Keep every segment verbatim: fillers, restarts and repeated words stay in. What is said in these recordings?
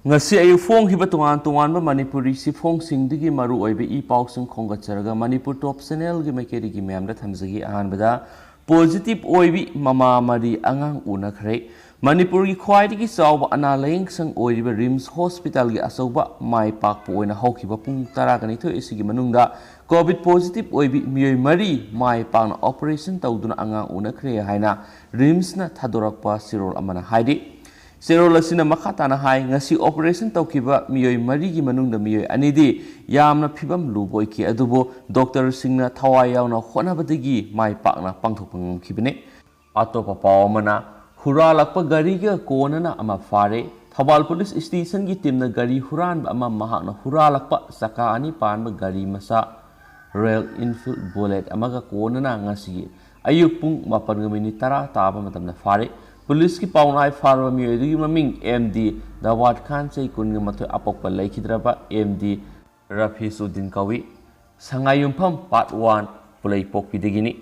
ꯉꯁꯤ ꯑꯌꯨꯛ ꯐꯣꯡꯈꯤꯕ ꯇꯣꯉꯥꯟ ꯇꯣꯉꯥꯟꯕ ꯃꯅꯤꯄꯨꯔꯤ ꯁꯤꯐꯣꯡꯁꯤꯡꯗꯒꯤ ꯃꯔꯨ ꯑꯣꯏꯕ ꯏ ꯄꯥꯎꯁꯤꯡ ꯈꯣꯝꯒꯠꯆꯔꯒ ꯃꯅꯤꯄꯨꯔ ꯇꯣꯞ ꯆꯦꯅꯦꯜꯒꯤ ꯃꯥꯏꯀꯩꯗꯒꯤ ꯃꯌꯥꯝꯗ ꯊꯝꯖꯒꯦ꯫ ꯑꯍꯥꯟꯕꯗ, ꯄꯣꯖꯤꯇꯤꯚ ꯑꯣꯏꯕꯤ ꯃꯃꯥ ꯃꯔꯤ ꯑꯉꯥꯡ ꯎꯅꯈ꯭ꯔꯦ꯫ ꯃꯅꯤꯄꯨꯔꯒꯤ ꯈ꯭ꯋꯥꯏꯗꯒꯤ ꯆꯥꯎꯕ ꯑꯅꯥ ꯂꯥꯌꯦꯡ ꯁꯪ ꯑꯣꯏꯔꯤꯕ ꯔꯤꯝꯁ ꯍꯣꯁꯄꯤꯇꯥꯜꯒꯤ ꯑꯆꯧꯕ ꯃꯥꯏ ꯄꯥꯛꯄ ꯑꯣꯏꯅ ꯍꯧꯈꯤꯕ ꯄꯨꯡ ꯇꯔꯥꯅꯤꯊꯣꯏ ꯑꯁꯤꯒꯤ ꯃꯅꯨꯡꯗ ꯀꯣꯚꯤꯗ ꯄꯣꯖꯤꯇꯤꯚ ꯑꯣꯏꯕꯤ ꯃꯤꯑꯣꯏ ꯃꯔꯤ ꯃꯥꯏ ꯄꯥꯛꯅ ꯑꯣꯄꯔꯦꯁꯟ ꯇꯧꯗꯨꯅ ꯑꯉꯥꯡ ꯎꯅꯈ꯭ꯔꯦ ꯍꯥꯏꯅ ꯔꯤꯝꯁꯅ ꯊꯥꯗꯣꯔꯛꯄ ꯆꯦꯔꯣꯜ ꯑꯃꯅ ꯍꯥꯏꯔꯤ꯫ ꯆꯦꯔꯣꯜ ꯑꯁꯤꯅ ꯃꯈꯥ ꯇꯥꯅ ꯍꯥꯏ, ꯉꯁꯤ ꯑꯣꯄꯔꯦꯁꯟ ꯇꯧꯈꯤꯕ ꯃꯤꯑꯣꯏ ꯃꯔꯤꯒꯤ ꯃꯅꯨꯡꯗ ꯃꯤꯑꯣꯏ ꯑꯅꯤꯗꯤ ꯌꯥꯝꯅ ꯐꯤꯕꯝ ꯂꯨꯕ ꯑꯣꯏꯈꯤ, ꯑꯗꯨꯕꯨ ꯗꯣꯛꯇꯔꯁꯤꯡꯅ ꯊꯋꯥꯏ ꯌꯥꯎꯅ ꯍꯣꯠꯅꯕꯗꯒꯤ ꯃꯥꯏ ꯄꯥꯛꯅ ꯄꯥꯡꯊꯣꯛꯄ ꯉꯝꯈꯤꯕꯅꯤ꯫ ꯑꯇꯣꯞꯄ ꯄꯥꯎ ꯑꯃꯅ, ꯍꯨꯔꯥꯜꯂꯛꯄ ꯒꯥꯔꯤꯒ ꯀꯣꯟꯅꯅ ꯑꯃ ꯐꯥꯔꯦ꯫ ꯊꯧꯕꯥꯜ ꯄꯨꯂꯤꯁ ꯁ꯭ꯇꯦꯁꯟꯒꯤ ꯇꯤꯝꯅ ꯒꯥꯔꯤ ꯍꯨꯔꯥꯟꯕ ꯑꯃ ꯃꯍꯥꯛꯅ ꯍꯨꯔꯥꯜꯂꯛꯄ ꯆꯀꯥ ꯑꯅꯤ ꯄꯥꯟꯕ ꯒꯥꯔꯤ ꯃꯆꯥ ꯔꯣꯌꯦꯜ ꯏꯟꯐꯤꯜꯗ ꯕꯨꯂꯦꯠ ꯑꯃꯒ ꯀꯣꯟꯅꯅ ꯉꯁꯤꯒꯤ ꯑꯌꯨꯛ ꯄꯨꯡ ꯃꯥꯄꯟꯒ ꯃꯤꯅꯤꯠ ꯇꯔꯥ ꯇꯥꯕ ꯃꯇꯝꯗ ꯐꯥꯔꯦ꯫ ꯄꯨꯂꯤꯁꯀꯤ ꯄꯥꯎꯅꯥꯏ ꯐꯥꯔꯕ ꯃꯤꯑꯣꯏ ꯑꯗꯨꯒꯤ ꯃꯃꯤꯡ ꯑꯦꯝ ꯗꯤ ꯗꯥꯋꯥꯠ ꯈꯥꯟ, ꯆꯍꯤ ꯀꯨꯟꯒ ꯃꯥꯊꯣꯏ, ꯑꯄꯣꯛꯄ ꯂꯩꯈꯤꯗ꯭ꯔꯕ ꯑꯦꯝ ꯗꯤ ꯔꯐꯤꯁꯨꯗꯤꯟ ꯀꯧꯏ꯫ ꯁꯉꯥꯏꯌꯨꯝꯐꯝ ꯄꯥꯔꯠ ꯋꯥꯟ, ꯄꯨꯂꯩꯄꯣꯛꯄꯤꯗꯒꯤꯅꯤ꯫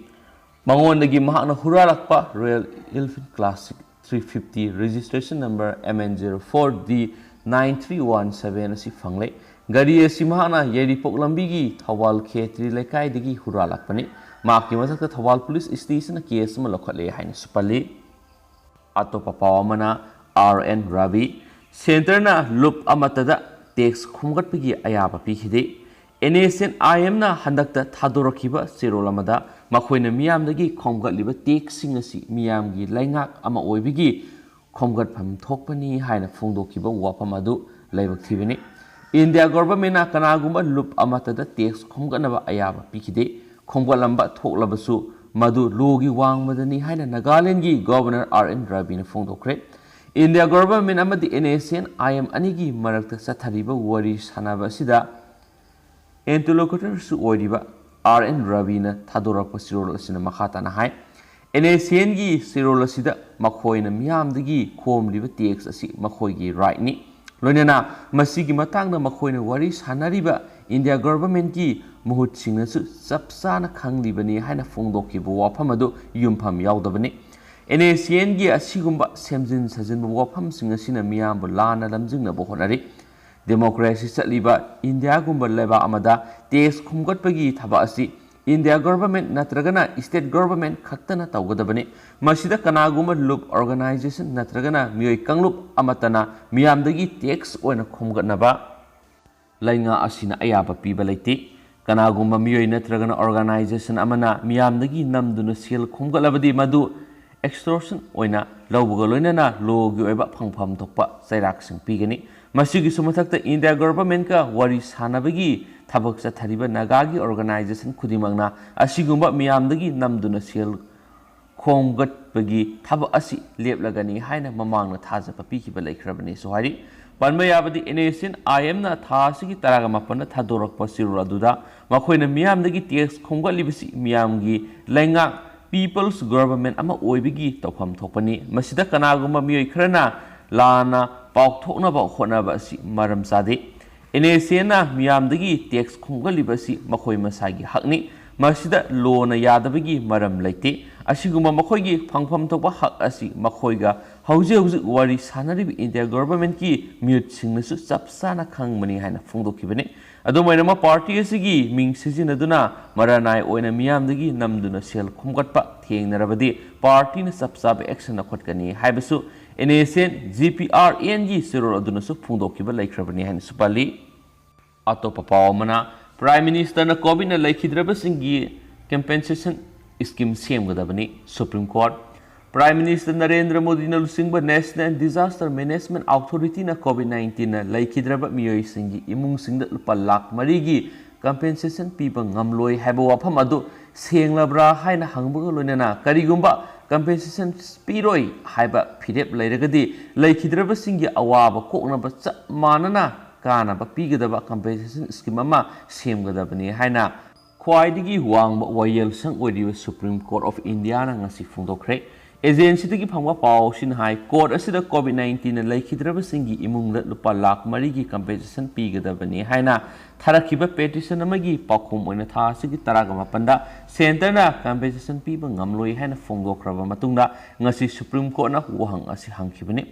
ꯃꯉꯣꯟꯗꯒꯤ ꯃꯍꯥꯛꯅ ꯍꯨꯔꯥꯜꯂꯛꯄ Royal Enfield Classic three fifty, registration number M N zero four D nine three one seven ꯑꯁꯤ ꯐꯪꯂꯦ꯫ ꯒꯥꯔꯤ ꯑꯁꯤ ꯃꯍꯥꯛꯅ ꯌꯥꯏꯔꯤꯄꯣꯛ ꯂꯝꯕꯤꯒꯤ ꯊꯧꯕꯥꯜ ꯈꯦꯇ꯭ꯔꯤ ꯂꯩꯀꯥꯏꯗꯒꯤ ꯍꯨꯔꯥꯜꯂꯛꯄꯅꯤ꯫ ꯃꯍꯥꯛꯀꯤ ꯃꯊꯛꯇ ꯊꯧꯕꯥꯜ ꯄꯨꯂꯤꯁ ꯁ꯭ꯇꯦꯁꯟꯅ ꯀꯦꯁ ꯑꯃ ꯂꯧꯈꯠꯂꯦ ꯍꯥꯏꯅꯁꯨ ꯄꯜꯂꯤ꯫ ꯑꯇꯣꯞꯄ ꯄꯥꯎ ꯑꯃꯅ, ꯑꯥꯔ ꯑꯦꯟ ꯔꯕꯤ, ꯁꯦꯟꯇꯔꯅ ꯂꯨꯞ ꯑꯃꯠꯇꯗ ꯇꯦꯛꯁ ꯈꯣꯝꯒꯠꯄꯒꯤ ꯑꯌꯥꯕ ꯄꯤꯈꯤꯗꯦ꯫ ꯑꯦꯟ ꯑꯦꯁ ꯑꯦꯟ ꯑꯥꯏ ꯑꯦꯝꯅ ꯍꯟꯗꯛꯇ ꯊꯥꯗꯣꯔꯛꯈꯤꯕ ꯆꯦꯔꯣꯜ ꯑꯃꯗ ꯃꯈꯣꯏꯅ ꯃꯤꯌꯥꯝꯗꯒꯤ ꯈꯣꯝꯒꯠꯂꯤꯕ ꯇꯦꯛꯁꯁꯤꯡ ꯑꯁꯤ ꯃꯤꯌꯥꯝꯒꯤ ꯂꯩꯉꯥꯛ ꯑꯃ ꯑꯣꯏꯕꯒꯤ ꯈꯣꯝꯒꯠꯐꯝ ꯊꯣꯛꯄꯅꯤ ꯍꯥꯏꯅ ꯐꯣꯡꯗꯣꯛꯈꯤꯕ ꯋꯥꯐꯝ ꯑꯗꯨ ꯂꯥꯏꯕꯛ ꯊꯤꯕꯅꯤ꯫ ꯏꯟꯗꯤꯌꯥ ꯒꯣꯚꯔꯟꯃꯦꯟꯠꯅ ꯀꯅꯥꯒꯨꯝꯕ ꯂꯨꯞ ꯑꯃꯠꯇꯗ ꯇꯦꯛꯁ ꯈꯣꯝꯒꯠꯅꯕ ꯑꯌꯥꯕ ꯄꯤꯈꯤꯗꯦ꯫ ꯈꯣꯝꯒꯠꯂꯝꯕ ꯊꯣꯛꯂꯕꯁꯨ ꯃꯗꯨ ꯂꯣꯒꯤ ꯋꯥꯡꯃꯗꯅꯤ ꯍꯥꯏꯅ ꯅꯥꯒꯥꯂꯦꯟꯗꯒꯤ ꯒꯣꯚꯔꯅꯔ ꯑꯥꯔ ꯑꯦꯟ ꯔꯕꯤꯅ ꯐꯣꯡꯗꯣꯛꯈ꯭ꯔꯦ꯫ ꯏꯟꯗꯤꯌꯥ ꯒꯣꯚꯔꯟꯃꯦꯟꯠ ꯑꯃꯗꯤ N S N I M ꯑꯅꯤꯒꯤ ꯃꯔꯛꯇ ꯆꯠꯊꯔꯤꯕ ꯋꯥꯔꯤ ꯁꯥꯟꯅꯕ ꯑꯁꯤꯗ ꯏꯟꯇꯔꯂꯣꯀꯨꯇꯔꯁꯨ ꯑꯣꯏꯔꯤꯕ ꯑꯥꯔ ꯑꯦꯟ ꯔꯕꯤꯅ ꯊꯥꯗꯣꯔꯛꯄ ꯆꯦꯔꯣꯜ ꯑꯁꯤꯅ ꯃꯈꯥ ꯇꯥꯅ ꯍꯥꯏ, ꯑꯦꯟ ꯑꯦꯁ ꯑꯦꯟꯒꯤ ꯆꯦꯔꯣꯜ ꯑꯁꯤꯗ ꯃꯈꯣꯏꯅ ꯃꯤꯌꯥꯝꯗꯒꯤ ꯈꯣꯝꯂꯤꯕ ꯇꯦꯛꯁ ꯑꯁꯤ ꯃꯈꯣꯏꯒꯤ ꯔꯥꯏꯠꯅꯤ꯫ ꯂꯣꯏꯅꯅ ꯃꯁꯤꯒꯤ ꯃꯇꯥꯡꯗ ꯃꯈꯣꯏꯅ ꯋꯥꯔꯤ ꯁꯥꯟꯅꯔꯤꯕ ꯏꯟꯗꯤꯌꯥ ꯒꯣꯚꯔꯟꯃꯦꯟꯠꯀꯤ ꯃꯍꯨꯠꯁꯤꯡꯅꯁꯨ ꯆꯞ ꯆꯥꯅ ꯈꯪꯂꯤꯕꯅꯤ ꯍꯥꯏꯅ ꯐꯣꯡꯗꯣꯛꯈꯤꯕ ꯋꯥꯐꯝ ꯑꯗꯨ ꯌꯨꯝꯐꯝ ꯌꯥꯎꯗꯕꯅꯤ꯫ ꯑꯦꯟ ꯑꯦꯁ ꯑꯦꯟꯒꯤ ꯑꯁꯤꯒꯨꯝꯕ ꯁꯦꯝꯖꯤꯟ ꯁꯥꯖꯤꯟꯕ ꯋꯥꯐꯝꯁꯤꯡ ꯑꯁꯤꯅ ꯃꯤꯌꯥꯝꯕꯨ ꯂꯥꯟꯅ ꯂꯝꯖꯤꯡꯅꯕ ꯍꯣꯠꯅꯔꯤ꯫ ꯗꯦꯃꯣꯀ꯭ꯔꯦꯁꯤ ꯆꯠꯂꯤꯕ ꯏꯟꯗꯤꯌꯥꯒꯨꯝꯕ ꯂꯩꯕꯥꯛ ꯑꯃꯗ ꯇꯦꯛꯁ ꯈꯣꯝꯒꯠꯄꯒꯤ ꯊꯕꯛ ꯑꯁꯤ ꯏꯟꯗꯤꯌꯥ ꯒꯣꯚꯔꯟꯃꯦꯟꯠ ꯅꯠꯇ꯭ꯔꯒꯅ ꯁ꯭ꯇꯦꯠ ꯒꯣꯚꯔꯟꯃꯦꯟꯠ ꯈꯛꯇꯅ ꯇꯧꯒꯗꯕꯅꯤ꯫ ꯃꯁꯤꯗ ꯀꯅꯥꯒꯨꯝꯕ ꯂꯨꯞ ꯑꯣꯔꯒꯅꯥꯏꯖꯦꯁꯟ ꯅꯠꯇ꯭ꯔꯒꯅ ꯃꯤꯑꯣꯏ ꯀꯥꯡꯂꯨꯞ ꯑꯃꯠꯇꯅ ꯃꯤꯌꯥꯝꯗꯒꯤ ꯇꯦꯛꯁ ꯑꯣꯏꯅ ꯈꯣꯝꯒꯠꯅꯕ ꯂꯩꯉꯥꯛ ꯑꯁꯤꯅ ꯑꯌꯥꯕ ꯄꯤꯕ ꯂꯩꯇꯦ꯫ ꯀꯅꯥꯒꯨꯝꯕ ꯃꯤꯑꯣꯏ ꯅꯠꯇ꯭ꯔꯒꯅ ꯑꯣꯔꯒꯅꯥꯏꯖꯦꯁꯟ ꯑꯃꯅ ꯃꯤꯌꯥꯝꯗꯒꯤ ꯅꯝꯗꯨꯅ ꯁꯦꯜ ꯈꯣꯝꯒꯠꯂꯕꯗꯤ ꯃꯗꯨ ꯑꯦꯛꯁꯇꯣꯔꯁꯟ ꯑꯣꯏꯅ ꯂꯧꯕꯒ ꯂꯣꯏꯅꯅ ꯂꯣꯒꯤ ꯑꯣꯏꯕ ꯐꯪꯐꯝ ꯊꯣꯛꯄ ꯆꯩꯔꯥꯛꯁꯤꯡ ꯄꯤꯒꯅꯤ꯫ ꯃꯁꯤꯒꯤꯁꯨ ꯃꯊꯛꯇ ꯏꯟꯗꯤꯌꯥ ꯒꯣꯚꯔꯟꯃꯦꯟꯠꯀ ꯋꯥꯔꯤ ꯁꯥꯅꯕꯒꯤ ꯊꯕꯛ ꯆꯠꯊꯔꯤꯕ ꯅꯥꯒꯥꯒꯤ ꯑꯣꯔꯒꯅꯥꯏꯖꯦꯁꯟ ꯈꯨꯗꯤꯡꯃꯛꯅ ꯑꯁꯤꯒꯨꯝꯕ ꯃꯤꯌꯥꯝꯗꯒꯤ ꯅꯝꯗꯨꯅ ꯁꯦꯜ ꯈꯣꯝꯒꯠꯄꯒꯤ ꯊꯕꯛ ꯑꯁꯤ ꯂꯦꯞꯂꯒꯅꯤ ꯍꯥꯏꯅ ꯃꯃꯥꯡꯗ ꯊꯥꯖꯕ ꯄꯤꯈꯤꯕ ꯂꯩꯈ꯭ꯔꯕꯅꯤꯁꯨ ꯍꯥꯏꯔꯤ꯫ ꯄꯟꯕ ꯌꯥꯕꯗꯤ ꯑꯦꯟ ꯑꯦꯁ ꯑꯦꯟ ꯑꯥꯏ ꯑꯦꯝꯅ ꯊꯥ ꯑꯁꯤꯒꯤ ꯇꯔꯥꯒ ꯃꯥꯄꯟꯗ ꯊꯥꯗꯣꯔꯛꯄ ꯆꯦꯔꯣꯜ ꯑꯗꯨꯗ ꯃꯈꯣꯏꯅ ꯃꯤꯌꯥꯝꯗꯒꯤ ꯇꯦꯛꯁ ꯈꯣꯝꯒꯠꯂꯤꯕꯁꯤ ꯃꯤꯌꯥꯝꯒꯤ ꯂꯩꯉꯥꯛ, ꯄꯤꯄꯜꯁ ꯒꯣꯚꯔꯟꯃꯦꯟꯠ ꯑꯃ ꯑꯣꯏꯕꯒꯤ ꯇꯧꯐꯝ ꯊꯣꯛꯄꯅꯤ꯫ ꯃꯁꯤꯗ ꯀꯅꯥꯒꯨꯝꯕ ꯃꯤꯑꯣꯏ ꯈꯔꯅ ꯂꯥꯟꯅ ꯄꯥꯎꯊꯣꯛꯅꯕ ꯍꯣꯠꯅꯕ ꯑꯁꯤ ꯃꯔꯝ ꯆꯥꯗꯦ꯫ ꯑꯦꯟ ꯑꯦꯁ ꯑꯦꯟꯅ ꯃꯤꯌꯥꯝꯗꯒꯤ ꯇꯦꯛꯁ ꯈꯣꯝꯒꯠꯂꯤꯕ ꯑꯁꯤ ꯃꯈꯣꯏ ꯃꯁꯥꯒꯤ ꯍꯛꯅꯤ꯫ ꯃꯁꯤꯗ ꯂꯣꯅ ꯌꯥꯗꯕꯒꯤ ꯃꯔꯝ ꯂꯩꯇꯦ꯫ ꯑꯁꯤꯒꯨꯝꯕ ꯃꯈꯣꯏꯒꯤ ꯐꯪꯐꯝ ꯊꯣꯛꯄ ꯍꯛ ꯑꯁꯤ ꯃꯈꯣꯏꯒ ꯍꯧꯖꯤꯛ ꯍꯧꯖꯤꯛ ꯋꯥꯔꯤ ꯁꯥꯅꯔꯤꯕ ꯏꯟꯗꯤꯌꯥ ꯒꯣꯚꯔꯟꯃꯦꯟꯠꯀꯤ ꯃꯤꯍꯨꯠꯁꯤꯡꯅꯁꯨ ꯆꯞ ꯆꯥꯅ ꯈꯪꯕꯅꯤ ꯍꯥꯏꯅ ꯐꯣꯡꯗꯣꯛꯈꯤꯕꯅꯤ꯫ ꯑꯗꯨꯝ ꯑꯣꯏꯅꯃꯛ, ꯄꯥꯔꯇꯤ ꯑꯁꯤꯒꯤ ꯃꯤꯡ ꯁꯤꯖꯤꯟꯅꯗꯨꯅ ꯃꯔꯥꯅꯥꯏ ꯑꯣꯏꯅ ꯃꯤꯌꯥꯝꯗꯒꯤ ꯅꯝꯗꯨꯅ ꯁꯦꯜ ꯈꯣꯝꯒꯠꯄ ꯊꯦꯡꯅꯔꯕꯗꯤ ꯄꯥꯔꯇꯤꯅ ꯆꯞ ꯆꯥꯕ ꯑꯦꯛꯁꯟ ꯂꯧꯈꯠꯀꯅꯤ ꯍꯥꯏꯕꯁꯨ N S N G P R ꯑꯦꯟꯒꯤ ꯆꯦꯔꯣꯜ ꯑꯗꯨꯅꯁꯨ ꯐꯣꯡꯗꯣꯛꯈꯤꯕ ꯂꯩꯈ꯭ꯔꯕꯅꯤ ꯍꯥꯏꯅꯁꯨ ꯄꯜꯂꯤ꯫ ꯑꯇꯣꯞꯄ ꯄꯥꯎ ꯑꯃꯅ, ꯄ꯭ꯔꯥꯏꯝ ꯃꯤꯅꯤꯁꯇꯔꯅ ꯀꯣꯚꯤꯗꯅ ꯂꯩꯈꯤꯗ꯭ꯔꯕꯁꯤꯡꯒꯤ ꯀꯝꯄꯦꯟꯁꯦꯁꯟ ꯁ꯭ꯀꯤꯝ ꯁꯦꯝꯒꯗꯕꯅꯤ꯫ Supreme Court. Prime minister Narendra ꯃꯣꯗꯤꯅ ꯂꯨꯆꯤꯡꯕ ꯅꯦꯁꯅꯦꯜ ꯗꯤꯖꯥꯁꯇꯔ ꯃꯦꯅꯦꯖꯃꯦꯟꯠ ꯑꯣꯊꯣꯔꯤꯇꯤꯅ ꯀꯣꯚꯤꯗ ꯅꯥꯏꯟꯇꯤꯟꯅ ꯂꯩꯈꯤꯗ꯭ꯔꯕ ꯃꯤꯑꯣꯏꯁꯤꯡꯒꯤ ꯏꯃꯨꯡꯁꯤꯡꯗ ꯂꯨꯄꯥ ꯂꯥꯈ ꯃꯔꯤꯒꯤ ꯀꯝꯄꯦꯟꯁꯦꯁꯟ ꯄꯤꯕ ꯉꯝꯂꯣꯏ ꯍꯥꯏꯕ ꯋꯥꯐꯝ ꯑꯗꯨ ꯁꯦꯡꯂꯕ꯭ꯔꯥ ꯍꯥꯏꯅ ꯍꯪꯕꯒ ꯂꯣꯏꯅꯅ, ꯀꯔꯤꯒꯨꯝꯕ ꯀꯝꯄꯦꯟꯁꯦꯁꯟ ꯄꯤꯔꯣꯏ ꯍꯥꯏꯕ ꯐꯤꯔꯦꯞ ꯂꯩꯔꯒꯗꯤ, ꯂꯩꯈꯤꯗ꯭ꯔꯕꯁꯤꯡꯒꯤ ꯑꯋꯥꯕ ꯀꯣꯛꯅꯕ ꯆꯞ ꯃꯥꯟꯅꯅ ꯀꯥꯟꯅꯕ ꯄꯤꯒꯗꯕ ꯀꯝꯄꯦꯟꯁꯦꯁꯟ ꯁ꯭ꯀꯤꯝ ꯑꯃ ꯁꯦꯝꯒꯗꯕꯅꯤ ꯍꯥꯏꯅ ꯈ꯭ꯋꯥꯏꯗꯒꯤ ꯋꯥꯡꯕ ꯋꯥꯌꯦꯜꯁꯪ ꯑꯣꯏꯔꯤꯕ ꯁꯨꯄ꯭ꯔꯤꯝ ꯀꯣꯔꯠ ꯑꯣꯐ ꯏꯟꯗꯤꯌꯥꯅ ꯉꯁꯤ ꯐꯣꯡꯗꯣꯛꯈ꯭ꯔꯦ꯫ ꯑꯦꯖꯦꯟꯁꯤꯗꯒꯤ ꯐꯪꯕ ꯄꯥꯎꯁꯤꯅ ꯍꯥꯏ, ꯀꯣꯔꯠ ꯑꯁꯤꯗ ꯀꯣꯚꯤꯗ ꯅꯥꯏꯟꯇꯤꯟꯅ ꯂꯩꯈꯤꯗ꯭ꯔꯕꯁꯤꯡꯒꯤ ꯏꯃꯨꯡꯗ ꯂꯨꯄꯥ ꯂꯥꯈ ꯃꯔꯤꯒꯤ ꯀꯝꯄꯦꯟꯁꯦꯁꯟ ꯄꯤꯒꯗꯕꯅꯤ ꯍꯥꯏꯅ ꯊꯥꯔꯛꯈꯤꯕ ꯄꯦꯇꯤꯁꯟ ꯑꯃꯒꯤ ꯄꯥꯎꯈꯨꯝ ꯑꯣꯏꯅ ꯊꯥ ꯑꯁꯤꯒꯤ ꯇꯔꯥꯒ ꯃꯥꯄꯟꯗ ꯁꯦꯟꯇꯔꯅ ꯀꯝꯄꯦꯟꯁꯦꯁꯟ ꯄꯤꯕ ꯉꯝꯂꯣꯏ ꯍꯥꯏꯅ ꯐꯣꯡꯗꯣꯛꯈ꯭ꯔꯕ ꯃꯇꯨꯡꯗ ꯉꯁꯤ ꯁꯨꯄ꯭ꯔꯤꯝ ꯀꯣꯔꯠꯅ ꯋꯥꯍꯪ ꯑꯁꯤ ꯍꯪꯈꯤꯕꯅꯤ꯫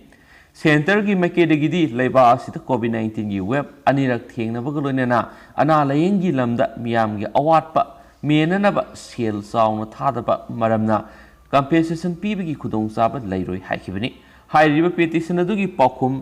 ꯁꯦꯟꯇꯔꯒꯤ ꯃꯥꯏꯀꯩꯗꯒꯤꯗꯤ ꯂꯩꯕꯥꯛ ꯑꯁꯤꯗ ꯀꯣꯚꯤꯗ ꯅꯥꯏꯟꯇꯤꯟꯒꯤ ꯋꯦꯕ ꯑꯅꯤꯔꯛ ꯊꯦꯡꯅꯕꯒ ꯂꯣꯏꯅꯅ ꯑꯅꯥ ꯂꯥꯌꯦꯡꯒꯤ ꯂꯝꯗ ꯃꯤꯌꯥꯝꯒꯤ ꯑꯋꯥꯠꯄ ꯃꯦꯟꯅꯅꯕ ꯁꯦꯜ ꯆꯥꯎꯅ ꯊꯥꯗꯕ ꯃꯔꯝꯅ ꯀꯝꯄꯦꯟꯁꯦꯁꯟ ꯄꯤꯕꯒꯤ ꯈꯨꯗꯣꯡꯆꯥꯕ ꯂꯩꯔꯣꯏ ꯍꯥꯏꯈꯤꯕꯅꯤ꯫ ꯍꯥꯏꯔꯤꯕ ꯄꯦꯇꯤꯁꯟ ꯑꯗꯨꯒꯤ ꯄꯥꯎꯈꯨꯝ